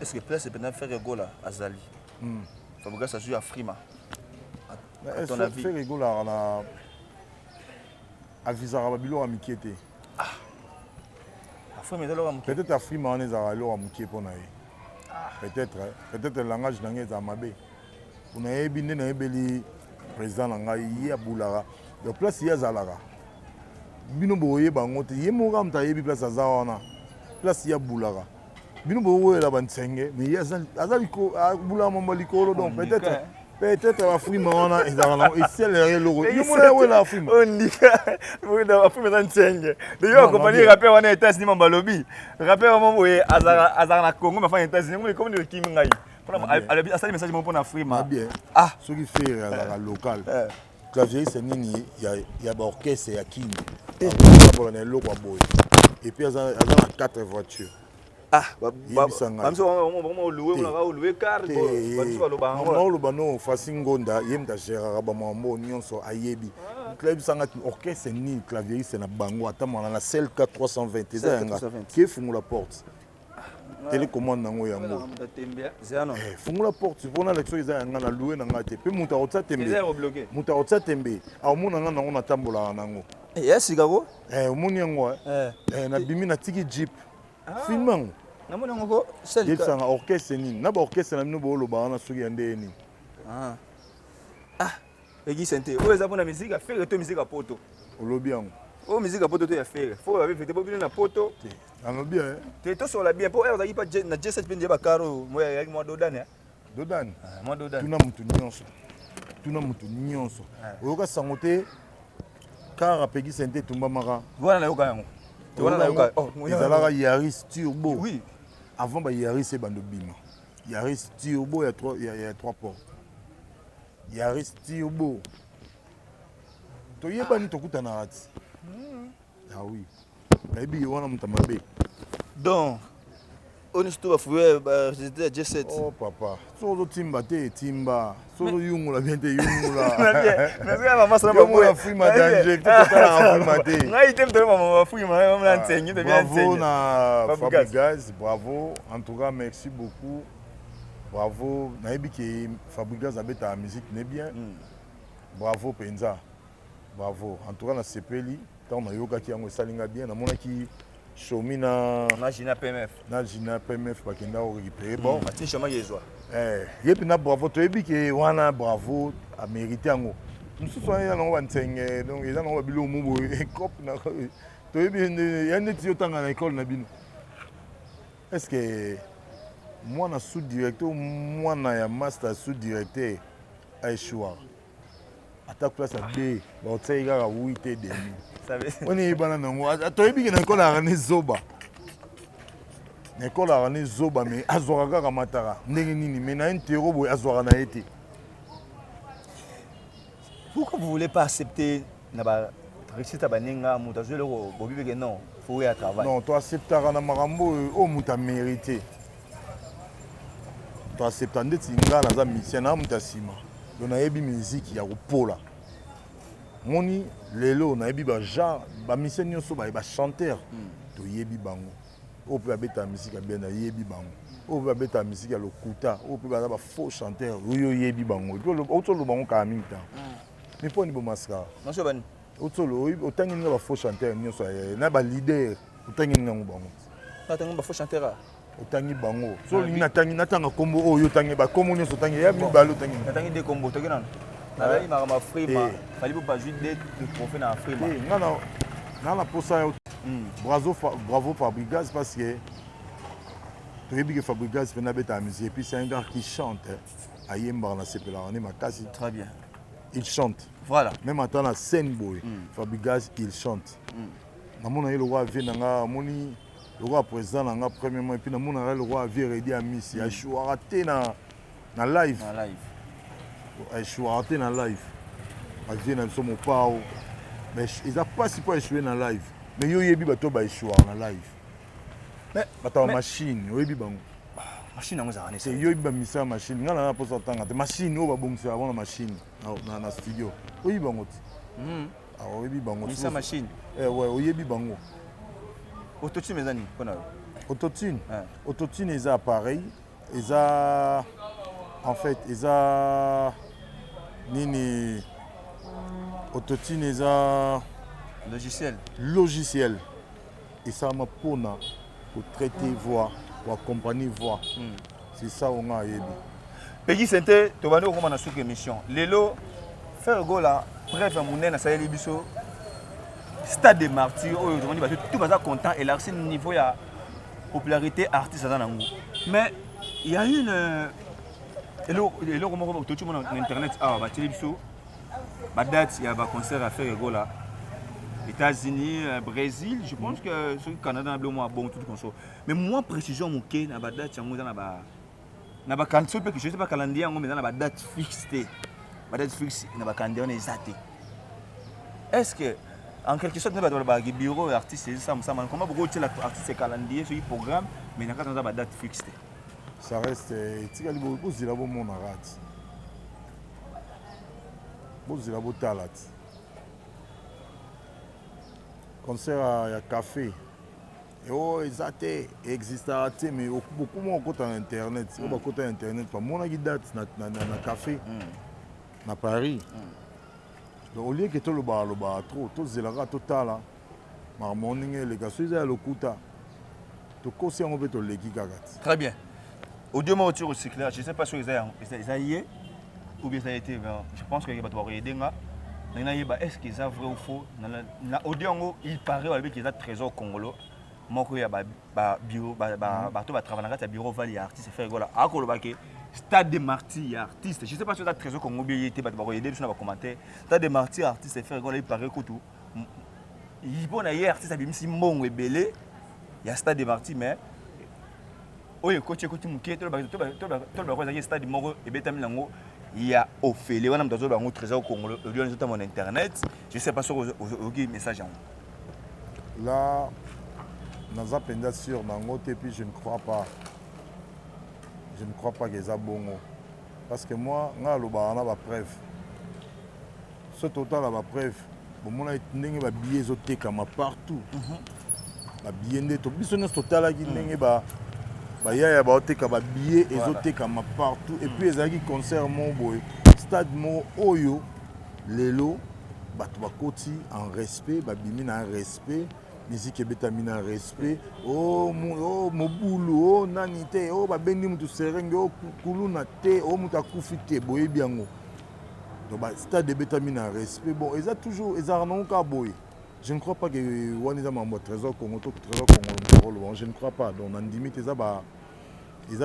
Est ce que place mpenza Ferre Gola azali, Fabregas azwi Afrima, à ton avis? Ferre Gola na avisaka babiloko ya mike te. Afrima eza eloko ya moke? Peut-être Afrima wana ezalaka eloko ya moke mpo na ye, peut-être. Peut-être langage na ngai ezala mabe, mpo nayebi nde nayebeli président na ngai. Ye abulaka, donc place ye azalaka, bino boyeba yango te. Ye moko kaka moto ayebi place aza wana, place ye abulaka. Bino bokoyela bantsenge, mais ye aza abulaka mambo ya likolo. Donc peut-être Afrima wana ezalaka nango eselelaka eloko. Ye mona yawela Afrima. Ondika Afrima eza ntsenge. Yo accompagné rappeur wana États-Unis, mambo alobi rappeur moko boye azalaka na Congo, mafana États-Unis, komi okimi ngai, alobi asali message moko mpona Afrima. Bien. Ah. Soki Ferre azalaka local, clavieriste nini ya baorchestre ya Kini? Akotambola na eloko ya boye et puis aza na 4 voitures. Ah, Yebisa ngai. Bamiso bango oluwe monaka oluwe car bamiso baloba yango. Naoloba no Fasi Ngonda, ye moto agéraka bamambo nyonso, ayebi. Yebisanga orchestre nini clavieriste na bango atambola na CLK 320? Eza yanga ke fungola porte, télécommande nango yango. Fungola porte mpona laki soki eza yanga na louer na ngai te. Mpe moto akotia tembe, moto akotia tembe, aomona nga nango natambolaka nango. Ya sika ko. Omoni yango, nabimi, natiki jeep, filme yango. Namoni yango ko. Yebisanga orchestre nini na baorchestre na bino booloba wana, soki ya ndenge nini? Ah, egise te, oyo eza mpona musique ya Ferre to musique ya poto? Olobi yango. Oyo musique ya poto to ya Ferre? Fo babe fete bo bino na poto. Alobi. Te, tosola bien mpo oyo ozalaki pa na J7 mpe nde bakaro oyo moyo ayaki mwa dodane. Dodane. Mwa dodane. Tuna motu nyonso, tuna motu nyonso. Oyoka sango te car apekisa nte etumbamaka? Wana nayoka yango te, wana nayoka. Ezalaka Yaris Turbo. Avant ba Yaris ebanda obima, Yaris Turbo ya 3 portes, Yaris Turbo. Toyebani, tokutanaka ti. Ah oui, nayebi ye wana moto mabe. Donc oyo nyonso to bafuye barésultat ya J7. Oh papa, soki ozotimba te, etimba. Soki ozoyungula bien te, yungula. Frima danger, totalaka frima te. Ngai te, mtoyo mama bafrima na nsengi. Bravo na Fabrigaz, bravo en tout cas, merci beaucoup, bravo. Nayebi ke Fabrigaz abetaka musique ne bien. Bravo mpenza, bravo en tout cas. Nasepeli ntango nayokaki yango, esalinga bien. Namonaki Shomi na na Gina PMF. Na Gina PMF bakenda korécupérer. Bon. Atini Shomaki ezwa. Ye mpenza bravo, toyebi ke wana bravo, amérite yango. Mosusu wana eza nango bantsenge, donc eza nango babiloko mo boye cope. Toyebi ya neti yo otanga na école na bino. Est ce que mwana sous directeur, mwana ya master sous directeur aéchouaka? Ata classe ya b baotiaki kaka 8 et demi wana, eyebana nango. Toyebi ke na ekole aka ne zoba, na ekole aka ne zoba, mais azwaka kaka mataka ndenge nini, mais na intero boye azwaka na ye te. Pourquoi vous voulez pas accepter na ba réussite ya baninga? Moto azwi eloko, bobibeke non, faut ya travail. Non, toacceptaka na makambo oyo oyo moto amérite. Toaccepta ndeti nga naza musicien na moto ya nsima, donc nayebi miziki ya kopola. Moni lelo nayebi bagenre bamusicien nyonso, bachanteur toyebi bango, oyo mpe babetaka musique ya bien nayebi bango, oyo mpe babetaka musique ya lokuta, oyo mpe baza bafaux chanteur, oyo oyebi bango. Et puis outi oloba yango kala mingi ntango, mais mpo ani bomaskara? Otangi ninga bafaux chanteur nyonso na baleader, otangi ninga yango bango. Natangi bafaux chanteur? Otangi bango. So olingi natangi, natanga nkombo oyo otangi, bakombo nyonso otangi ya mibale otangi. Natangi de kombo, toki nano nazali makambo ya frima. Fally mpo bazwi de trophée na Afrima. Nga na posa yo. Bravo, bravo Fabrigaz, parce que toyebi ke Fabrigaz mpe nabetaka musique et puis c'est un gars qui chante, ayembaka, nasepelaka nde makasi. Très bien. Il chante. Voilà. Même ata na scène boye, Fabrigaz il chante. Namona ye lokola vie na nga, amoni lokola président na nga premièrement, et puis namonaka ye lokola vie Redi Amisi. Aéchouaka te na live. Na live. Aéchouaka te na live. Bavie na biso mopao, mais eza mpasi mpo aéchoué na live. Mais yo oyebi bato oyo baéchouaka na live, bato ya machine, oyebi bango. Machine yango ezalaka? Nde yo oyebi bamisa ya machine. Ngai na mposa otanga te machine oyo babongisaka bango na machine na studio, oyebi bango te? Oyebi bango. Misa machine. Ouais, oyebi bango. Autotune eza nini mpona yo? Autotune? Autotune eza appareil, eza en fait, eza nini? Autotune eza logiciel. Logiciel esalama mpona kotraiter voix, koaccompagner voix. C'est ça oyo nga ayebi. Pegi Sente, tobandi kokóma na suka émission. Lelo Ferre Gola, preuve ya monene, asaleli biso Stade de Martyr oyo tomoni bato tout baza content, élargi niveau ya popularité artiste aza nango. Mais il y a une eloko moko toti mona na internet awa, batieli biso badate ya baconcert ya Ferre Gola: États-Unis, Brésil, je pense que soki Canada na bilo mwa bon tout consort. Mais moi, précision moke na badate yango eza na bakanisi mpe je sais pas calendrier yango, mais eza na badate fixe te. Badate fixe na bacalendrier wana eza te. Est ce que En quelque sorte, nde bato balobaka bureau ya artiste ezosala mosala malamu. Comment bokotiela artiste calendrier soki programme, mais na kati eza ba date fixe te? Ça reste etikali bozela bomonaka ti, bozela botala ti concert ya café oyo eza te, existaka te. Mais bokoma kokota na internet oyo bakota na internet, bamonaki date na café na Paris. Donc au lieu que tolobaka lobaka trop, tozelaka, totala makambo ndenge eleka. So eza ya lokuta, tokosi yango mpe toleki kaka ti. Très bien. Audio moko ti recycler, je sais pas soki eza ye ou bien eza ye te, mais je pense que bato bakoyede nga ndenge nayeba est ce que eza vrai ou faux. Na audio yango, il paraît balobi eza Trésor Congolo, moko ya bato batravaille na kati ya bureau ovale ya artiste Ferre Gola, akoloba ke Stade de Martyr ya artiste, je sais pas soki eza Trésor Congo bien ye te, bato bakoyede biso na bacommentaire. Stade de Martyr, artiste Ferre Gola, il paraît kutu mpo na ye artiste abimisi mbongo ebele ya Stade de Martyr, mais oyo ekoti ekoti moke. Tolobaka ezalaki stade moko ebetami nango ya ofele wana. Moto azoloba yango, Trésor Congolo. Audio wana ezotamba na internet, je sais pas soki oyoki message yango. Là, naza mpenza sûr nango te. Puis je ne crois pas que eza bongo, parce que moi, ngai alobaka na bapreuve. So totala bapreuve, bomona ndenge babillet ezotekama partout. Babillet nde biso nyonso totalaki ndenge bayaya baoteka babillet, ezotekama partout. Et puis ezalaki concert moko boye, stade moko oyo lelo bato bakoti en respect, babimi na respect, musique ebetami na respect. O oh, mobulu o nani te, o babendi mutu serenge, o kuluna te, o mutu akufi te, boyebi yango. Donc stade ebetami na respect. Bon, eza toujours, ezalaka nango kaka boye. Je ne crois pas que wana eza makambo ya Trésor Congo to Trésor Congo moto akoloba, je ne crois pas. Donc nandimi te, eza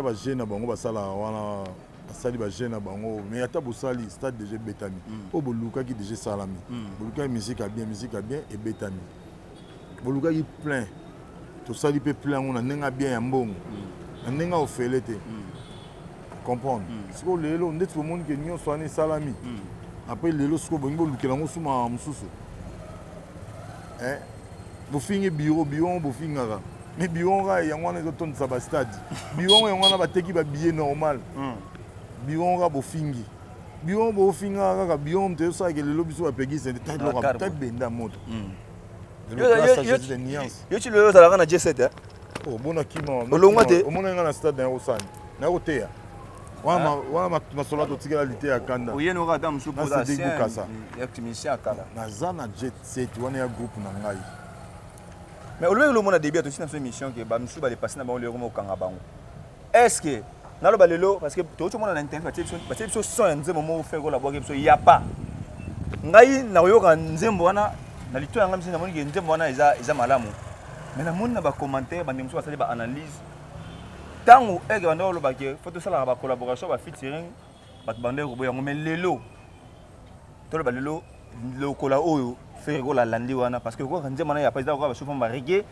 bajeune na bango basalaka wana, basali bajeune na bango. Mais ata bosali, stade déjà ebetami. Oyo bolukaki déjà esalami. Bolukaki musique ya bien, musique ya bien ebetami. Bolukaki plein, tosali mpe plein yango na ndenge ya bien, ya mbongo, na ndenge ya ofele te. Comprendre? Sikoyo lelo ndeti bomoni ke nyonso wana esalami, après lelo sikoyo bolingi bolukela yango suma mosusu. Bofingi bureau, bureau bofingaka, mais bureau kaka yango wana ezotondisa bastade. Bureau yango wana bateki babillet normal. Bureau kaka bofingi, bureau bofingaka kaka, bureau moto ezosalaka lelo biso bapekisi tabenda moto. Yo ti lelo ozalaka na G7? Obona kima. Olongwa te. Omona nga na stade na kosani na koteya wana, masolo totikela lite ya kanda. Oyenoka ata mosusu. Bukasa. Musicien ya kala. Naza na Jet Set wana ya groupe na ngai. Mais olobeki lomona début ya tosi na biso émission ke bamisusu badepase na bango, lelo mokanga bango. Est ce que naloba lelo, parce que toyoti omona na internet batie biso son ya nzembo moko Ferre Gola abwaki biso ya pa ngai, nakoyoka nzembo wana na lito ya ngai misi, namoni ke nzembo wana eza malamu. Mais namoni na bacommentaire, bandeko mosusu basali baanalyse, ntango eke banda koloba ke faut tosalaka bacollaboration, bafeaturing, bato banda koboya yango. Mais lelo toloba lelo lokola oyo Ferre Gola alandi wana, parce que koyoka nzembo wana ya pa eza koka basufa bareggae,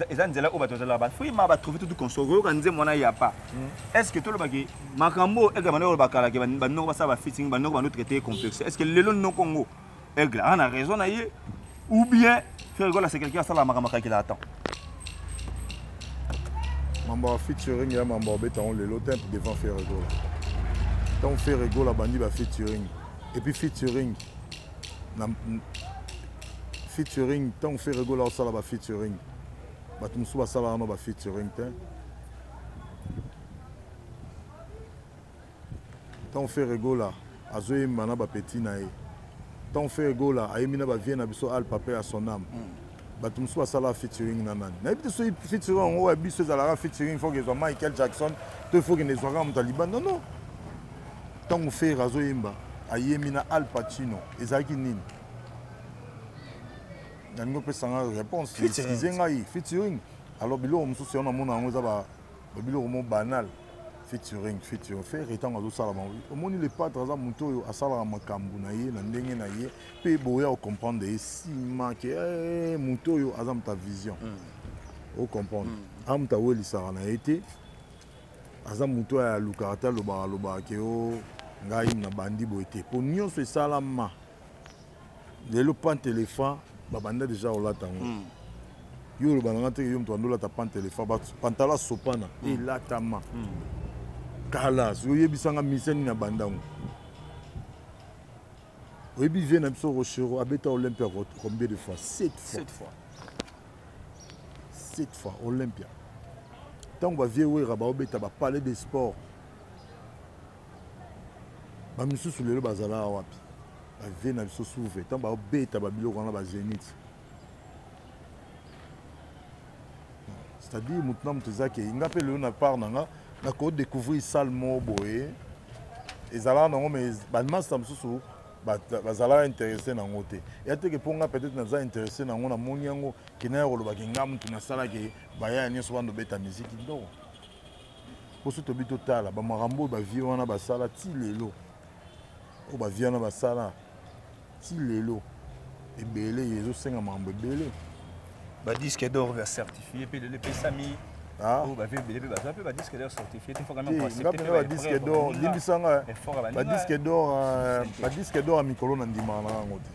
eza nzela oyo bato bazalaka bafrima batrouve tutu consort. Koyoka nzembo wana ya pa, est ce que tolobaki makambo oyo Aigle banda koloba kala ke bandoko basala bafeaturing, bandoko bando traité complexe, est ce que lelo noko ngo Aigle aza na raison na ye, ou bien Ferre Gola c'est quelqu'un asala makambo akakela temps? Mambo ya featuring ya mambo abeta yango lelo te devant Ferre Gola. Ntango Ferre Gola bandi ba featuring, et puis featuring na featuring, ntango Ferre Gola osala ba featuring, bato mosusu basalaka no ba featuring te. Ntango Ferre Gola azoyemba na bapeti na ye, ntango Ferre Gola ayembi na bavie na biso Al Pape à son âme, bato mosusu basalaka featuring na nani, nayebi te. Soki featuring yango ya biso ezalaka featuring, faut ezwa Michael Jackson to faut kende ezwaka moto ya libanda. Non, ntango Ferre azoyemba, ayembi na Al Pacino, ezalaki nini? Nalingi opesanga réponse, excuse ngai. Featuring. Alors biloko mosusu yango namona yango eza babiloko mo banal. Featuring, featuring, Ferre ntango azosala bango, omoni le Padre aza moto oyo asalaka makambo na ye na ndenge na ye, mpe boya ocomprendre ye nsima ke moto oyo aza moto ya vision. Ocomprendre? Aza moto awelisaka na ye te, aza moto oyo alukaka te, alobaka alobaka ke o ngai na bandi boye te, mpo nyonso esalama lelo. Pante éléphant. Babanda dejà kolata yango. Yo oloba na nga te yo moto banda olata pantelefant, pantalon asopana elatama kala. Soki oyebisa nga musicien nini abanda yango? Oyebi vieux na biso Rochereau abeta Olympia combien de fois? 7 fois. 7 fois. 7 fois Olympia. Ntango ba vieux Werra baobeta ba palais de sport, ba misusu lelo bazalaka wapi? Ba vieux na biso souve ntango baobeta ba biloko wana ba Zenith. C'est-à-dire moto na moto eza ke nga mpe lelo na part na nga nako découvrir salle moko boye ezalaka nango, mais bamasta mosusu bazalaka intéressé nango te. Ya teke mpo nga peut-être naza intéressé nango, namoni yango ke naya kolobaki nga motu nasalaki bayaya nyonso bando beta miziki ndoko. Mposo tobi totala bamakambo oyo bavie wana basala ti lelo, oyo bavie wana basala ti lelo ebele, ezosenga makambo ebele. Badisque d'or ya certifié mpe lelo epesami. Oyo bavie ebele mpe bazwa mpe badisque d'or certifié te. Nga mpenza badisque d'or, limbisanga, badisque d'or, badisque d'or ya mikolo na ndimaka na yango te.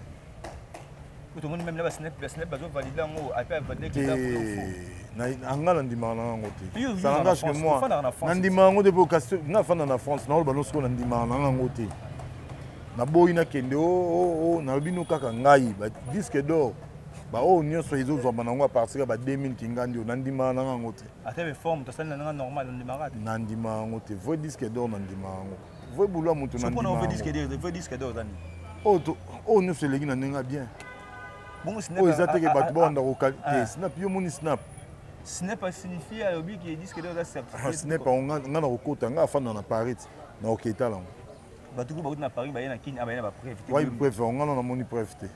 Tomoni même na basnep, basnep bazovalide yango ape avalide. Te, anga na ndimaka na yango te, ça n'engage que moi. Nandimaka yango te mpo kasi nga afanda na France. Naoloba no sikoyo, nandimaka na yango te. Naboyi nakende o nalobi no kaka ngai badisque d'or baoyo nyonso ezozwama nango à partir ya ba 2000 kingandi oyo, nandimaka na yango te. Ata beforme tosali na ndenge normal, ondimaka te? Nandima yango te. Vrai disque d'or, nandima yango. Vrai boulot ya moto, nandima. Vrai disque d'or eza nini? Oyo nyonso eleki na ndenge ya bien, oyo eza teke bato bawanda kokali te. Snap, yo moni snap? Snap asignifie, alobi ke disque d'or eza certifié. Snap yango nga na kokota, nga afanda na Paris, na koketala yango. Bato ko bakuti na Paris, baye na Kini, baye na bapreuve te. Wayi preuve yango? Nga na namoni preuve te.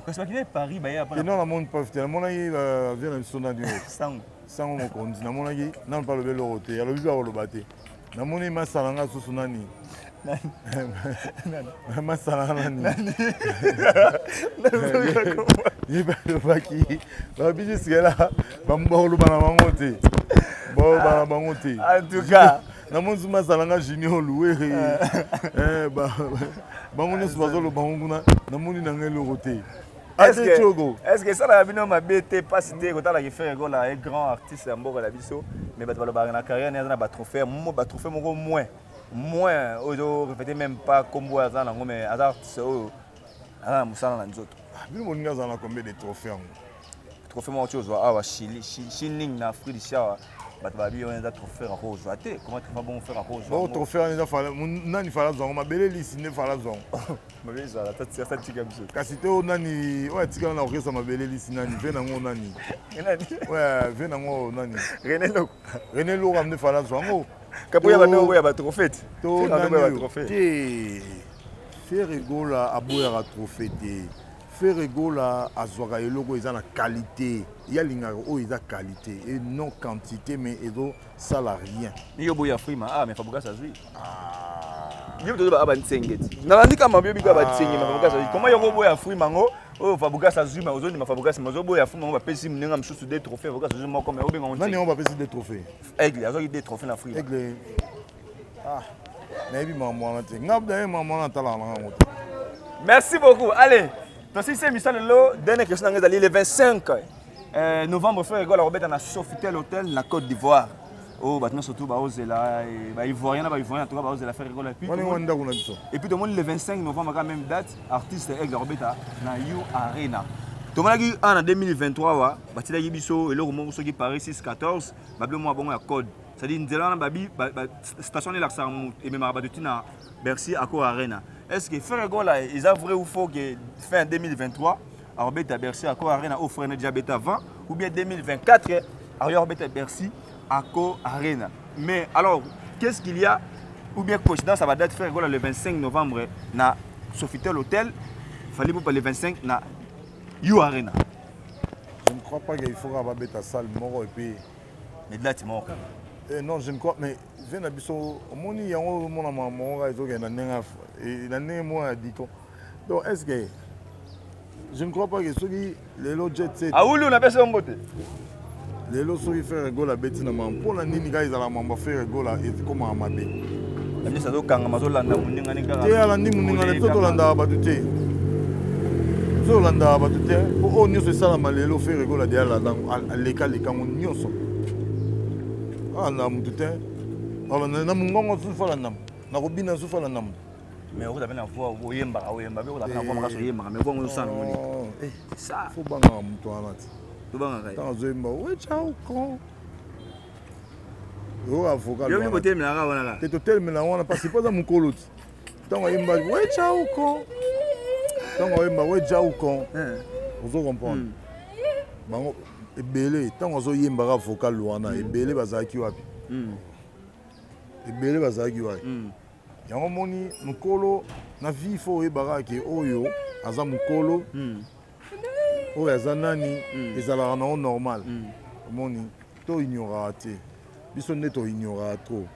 Kasi bakende Paris, baye. Te, non, namoni preuve te. Namonaki vieux na biso nani oyo? Sango. Sango mokonzi, namonaki nano mpe alobi eloko te, alobi mpe akoloba te. Namoni masala nga susu nani, masala nani, ye balobaki babi jusque là bakoloba na bango te, bakoloba na bango te. En tout cas, namoni su masala nga Junior Luwere, bango nyonso bazoloba ngo kuna, namoni nanga eloko te. Est-ce que esalaka bino mabe te, mpasi te kotalaka Ferre Gola, un grand artiste ya mboka na biso, mais bato balobaka na carrière ne aza na batrophée, batrophée moko moins moins oyo ezorépété même pas kombo oyo aza nango, mais aza artiste oyo aza na mosala na nzoto? Bino moninga aza na combien de trophée yango? Trophée moko ti ozwa awa Shining na Afrique d'ici awa, bato babi oyo eza trophée ako ozwa te. Comment trophée bongo Ferre ako ozwa? Trophée wana eza nani fala azwa yango? Mabele lisi nde fala azwa yango. Mabe ezala ata tika biso. Kasi te, oyo nani oyo atikala na orchestre Mabele lisi? Nani ve nango nani? Oyo ve nango nani? René Loko. René Loko nde fala azwa yango. Kapo ya bandeko ya batrophée te. To nani te? Ferre Gola aboyaka trophée te. Ferre Gola azwaka eloko eza na qualité, ye alingaka oyo eza qualité et non quantité, mais ezosala rien. Yo boya Afrima, ah, mais Fabregas azwi. Yo tozo ba bantsenge ti nalandi kama bio bika bantsenge, ma Fabregas azwi. Comment yoko boya Afrima ngo oyo Fabregas azwi? Ma ozondima Fabregas, ma ozoboya Afrima ngo bapesi moninga mosusu deux trophées, Fabregas azwi moko, mais obenga ngo? Nani yango bapesi deux trophées? Aigle azwaki deux trophées na Afrima. Aigle, ah, nayebi makambo wana te. Nga nayebi makambo wana, natalaka na yango te. Merci beaucoup. Allez, tosisi émission lelo. Dernière question nanga ezali: le 25 novembre, Ferre Gola akobeta na Sofitel Hotel na Côte d'Ivoire. Oyo bato nyonso tu baozela, baivoirien na baivoirien, en tout cas baozela Ferre Gola. Wana ndako na biso. Et puis tomoni le 25 novembre kaka, même date, artiste Aigle akobeta na U Arena. Tomonaki awa na 2023 wa batilaki biso eloko moko soki Paris 614, babilo moko bongo ya code, c'est-à-dire nzela wana babi station elakisaka ememaka bato ntina Bercy Accor Arena. Est ce que Ferre Gola, eza vrai ou faux que fin 2023 akobeta Bercy Accor Arena oyo frère déjà beta avant, ou bien 2024 akoya kobeta Bercy Accor Arena? Mais alors, qu'est-ce qu'il y a, ou bien coïncidence à date, Ferre Gola le 25 novembre na Sofitel Hotel, Fally Ipupa le 25 na U Arena? Je ne crois pas qu'il faut babeta salle moko et puis Mais date moko. Eh non, je ne crois, mais ve na biso omoni yango, omona makambo moko ezokende na ndenge na ndenge moko ya diko. Donc est ce que je ne crois pas que soki lelo Jet Set Aulu napesi yo mbote. Lelo soki Ferre Gola abeti na makambo, mpona nini kaka ezala mambo ya Ferre Gola ekomaka mabe? Nyonso azokangama, azolanda moningani kaka. Te, alandi moningani, biso tolandaka bato te. Biso tolandaka bato te mpo oyo nyonso esalama lelo Ferre Gola deya aleka aleka yango nyonso. Alanda motu te, alanda na mongongo susu, alanda nakobina susu, alanda motu. Mais okozala mpe na voix, oyembaka, oyemba mpe, ozala na voix makasi, oyembaka, mais voix ngo ozosala nango nini? Ça fo bangaka moto wana ti. Tobangaka ye. Ntango azoyemba wecha okon oyo avocat. Yo botemelaka wana kaka. Te, totelemela wana parce po aza mokolo ti. Ntango ayemba wecha okon, ntango ayemba weja okon, ozo comprendre bango ebele. Ntango azoyembaka vocal wana, ebele bazalaki wapi? Ebele bazalaki wapi? Yango moni mokolo na vie, fo oyebaka ke oyo aza mokolo, oyo aza nani, ezalaka nango normal. Omoni, to ignoraka te, biso nde to ignoraka trop.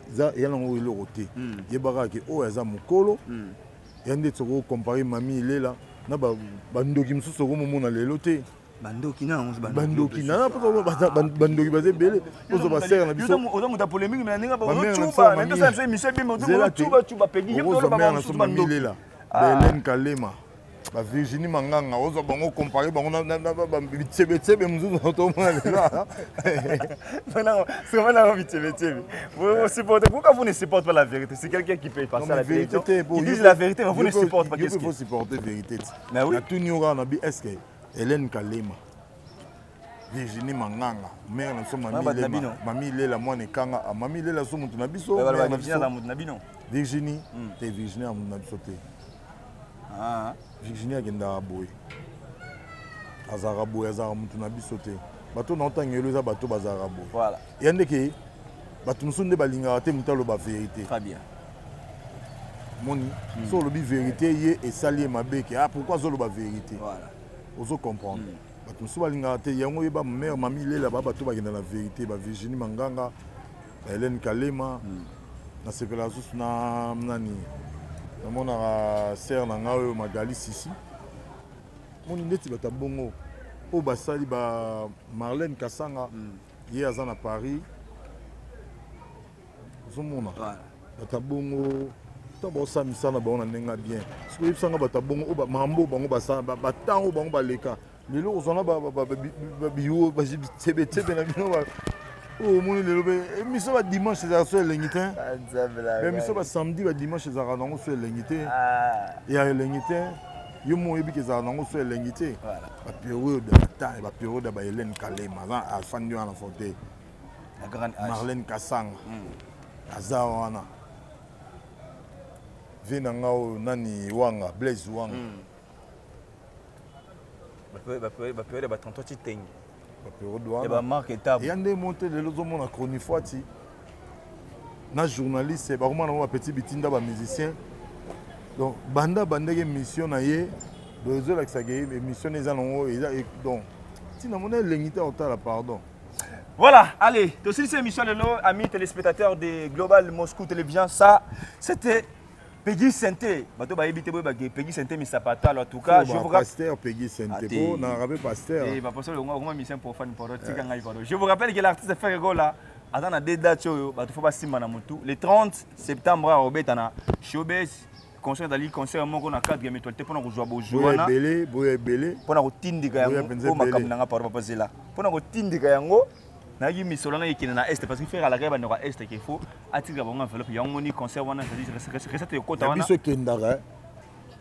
Eza eya nango eloko te. Yebaka ke oyo aza mokolo ya nde soki okompare Mami Ilela na bandoki mosusu, okomomona lelo te. Bandoki na yango. Bandoki na bandoki baza ebele. Ozwa basere na biso. Oza moto ya polémique, mais na ndenge ozocuba na ndenge biso émission ebimi, ozocuba cuba pegi ye. Okozwa mare na biso Mami Ilela, baHélène Kalema, baVirginie Manganga, ozwa bango, compare bango na bitsebetsebe mosusu tomona lelo. C'est bitsebetsebe. Vous supportez. Pourquoi vous ne supportez pas la vérité? C'est quelqu'un qui peut passer à la télévision, qui dit la vérité, mais vous ne supportez pas. Qu'est-ce qu'il faut supporter vérité? Mais oui. Natuni yo kaka na bi, est ce que Hélène Kalema, Virginie Manganga, mare na biso Mami Ilela, mwana ekanga, Mami Ilela so motu na biso. Virginie te, Virginie ya motu na biso te. Virginie akendaka boye, azalaka boye, azalaka motu na biso te. Bato na otanga elo eza bato bazalaka boye ya ndeke. Bato mosusu nde balingaka te moto aloba vérité. Moni, so olobi vérité, ye esali ye mabe ke ah, pourquoi azoloba vérité? Ozo comprendre, bato mosusu balingaka te yango. Oyeba mare Mami Lela, ba bato bakenda na vérité, baVirginie Manganga, baHélène Kalema. Nasepelaka susu na nani? Namonaka sere na ngai oyo Magali Sisi. Moni ndeti bato ya bongo oyo basali ba Marlène Kasanga, ye aza na Paris. Ozomona bato ya bongo, ntango baosala misala na bango na ndenge ya bien. Soki oyebisanga bato ya bongo oyo makambo oyo bango basala, batango oyo bango baleka lelo, kozwa na bitsebetsebe na bino oyo omoni lelo. Mpe émission badimanche ezalaka so elengi te. Émission basamedi, badimanche ezalaka nango so elengi te, ya elengi te. Yo mo oyebi ke ezalaka nango so elengi te. Bapériode ya bata, bapériode ya baHélène Kalema, aza afandi wana fauteuil, Marlène Kasanga aza wana, vie na nga oyo nani, Wanga Blaise Wanga. Bapériode ya ba 33 Titenge. Bapériode wana. Ya bamarke etabu. Eya nde mo te. Lelo ozomona chronifuati na journaliste bakoma nango bapetit bitinda bamusicien. Donc banda bandenge émission na ye, donc ezolakisaka émission eza nango eza. Donc ntina mona elengi te otala, pardon. Voilà, allez, aussi cette émission de nos amis téléspectateurs de Global Moscou Télévision, ça, c'était Peggy Sente. Bato ba éviter boy Peggy Sente Misapata en tout cas, je vous rappelle pasteur Peggy Sente po na rappel pasteur. Eh ba pasteur ngo ngo mission profane pardon, tika ngai pardon. Je vous rappelle que l'artiste Ferre Gola aza na deux dates oyo bato fo basimba na mutu. Le 30 septembre akobeta na Showbase, concert ezali concert moko na cadre ya mutualité mpona kozwa bozwi wana. Ebele boya ebele. Mpona kotindika yango po makambo nanga, pardon papa Zela, mpona kotindika yango nayaki misolo wana ekende na Est, parce que Ferre alaka ye bandeko ya Est ke faut atika bango enveloppe yango. Moni concert wana, recette ekota wana. Biso ekendaka.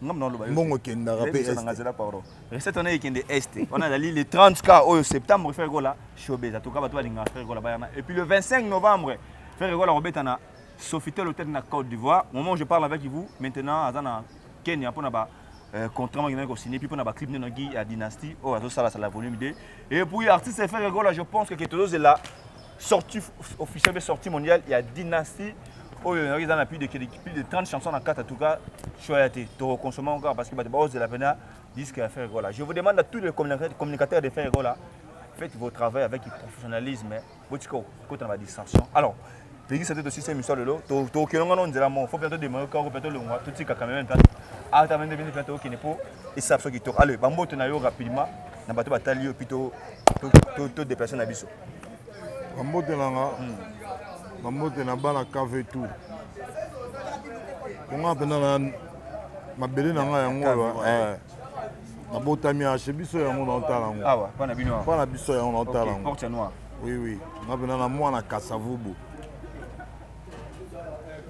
Ngambo naloba. Mbongo ekendaka mpe. Nanga Zela, pardon, recette wana ekende Est wana ezali le 30 k oyo septembre, Ferre Gola Showbase. En tout cas bato balingaka Ferre Gola bayana. Et puis le 25 novembre, Ferre Gola kobeta na Sofitel Hotel na Côte d'Ivoire. Au moment où je parle avec vous maintenant, aza na Kenya mpona ba contrat moko ekendaki kosigner, puis mpona baclip nde noki ya Dynastie oyo azosalasala volume 2. Et puis artiste Ferre Gola, je pense que tozozela sortie officielle mpe sortie mondiale ya Dynastie oyo noki eza na plus de 30 chansons na kati. En tout cas choix ya te, tokokonsommer encore parce que bato baozela mpena disque ya Ferre Gola. Je vous demande à tous les communicateurs de Ferre Gola, faites vos travail avec professionnalisme, botika kota na badistraction. Alors Peggy Sente, aussi émission lelo tokelonga no nzela moko, faut mpe todémarrer kaka mpe tolongwa, totika quand même mpe ata mpe mpe tokende mpo esala biso kitoko. Allez, bambote na yo rapidement na bato batali yo, puis todéplace na biso. Bambote nanga, bambote na bana KV tout bonga mpenza na mabele na ngai yango oyo. Nabotami awa chez biso yango naotala yango. Awa mpa na bino awa. Mpa na biso yango naotala yango. Porte noire. Oui. Nga mpena na mwana Kasavubu.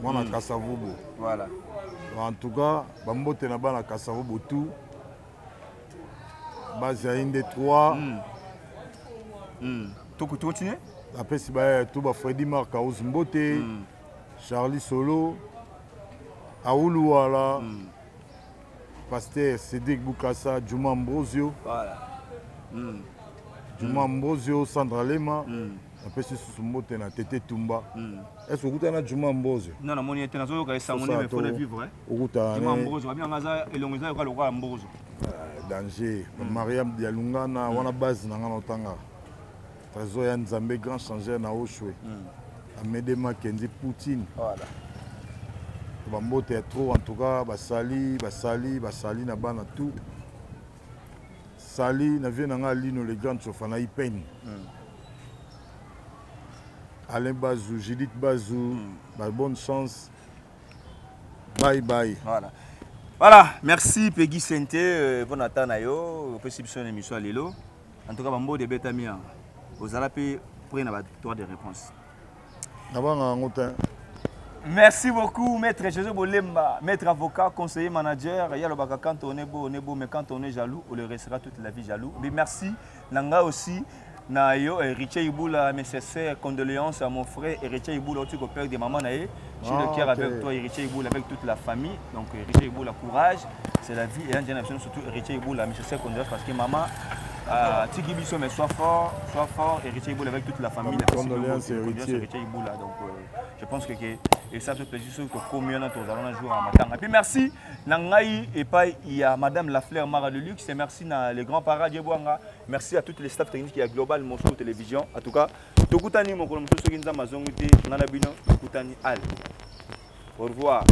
Mwana Kasavubu. Voilà. En tout cas, bambote na bana Kasavubu tout. Base ya Inde 3. To continue? Napesi baya tout ba Freddy Mark House mbote. Charlie Solo. Aouluwala. Pasteur Cédric Bukasa, Juma Ambrosio. Voilà. Juma Ambrosio, Sandra Lema. Napesi susu mbote na Tete Tumba. Est-ce que okutana na Juma Ambrosio? Non, namoni ete nazoyoka esango nde faut na vivre. Okutana Juma Ambrosio, babinanga aza elongo eza yoka lokola Ambrosio. Danger. Mariam Dialungana, wana base na nga na otanga. Trésor ya Nzambe, grand changeur na Oshwe. Amede Makenzi Poutine. Voilà. Bambote ya trop en tout cas, basali, basali, basali na bana tout. Sali na vie na nga Lino le grand sofa na Ipen. Alain Bazou, Judith Bazou, ba bonne chance. Bye bye. Voilà. Voilà, merci Peggy Sente pour Nathan Nayo, opesi biso na émission ya lelo. En tout cas, bambo de beta mia. Ozala pe près na ba droit de réponse. Nabanga yango te. Merci beaucoup, Maître José Bolemba, maître avocat, conseiller manager. Yalobaka, quand on est beau, on est beau, mais quand on est jaloux, on le restera toute la vie jaloux. Mais merci, Nanga aussi, na yo, Héritier Iboula, mes sincères condoléances à mon frère Héritier Iboula, tu père de maman nae. J'ai le cœur avec toi, Héritier Iboula, avec toute la famille. Donc, Héritier Iboula, courage, c'est la vie. Et un surtout Héritier Iboula, mes sincères condoléances parce que maman, Tiki Biso, mais sois fort, Héritier Iboula avec toute la famille. Condoléances, Héritier. Héritier Iboula. Donc, je pense que et ça fait plaisir que combien nous allons jouer en matin. Et puis merci, Nangai et pas il y a Madame Lafleur Mara de Luxe, et merci na les grands parents de Bouanga, merci à toutes les staff techniques qui a Global Moscou Télévision. En tout cas, Tokutani mokolo mosusu soki Nzambe azongi te, nga na bino, tokutani al. Au revoir.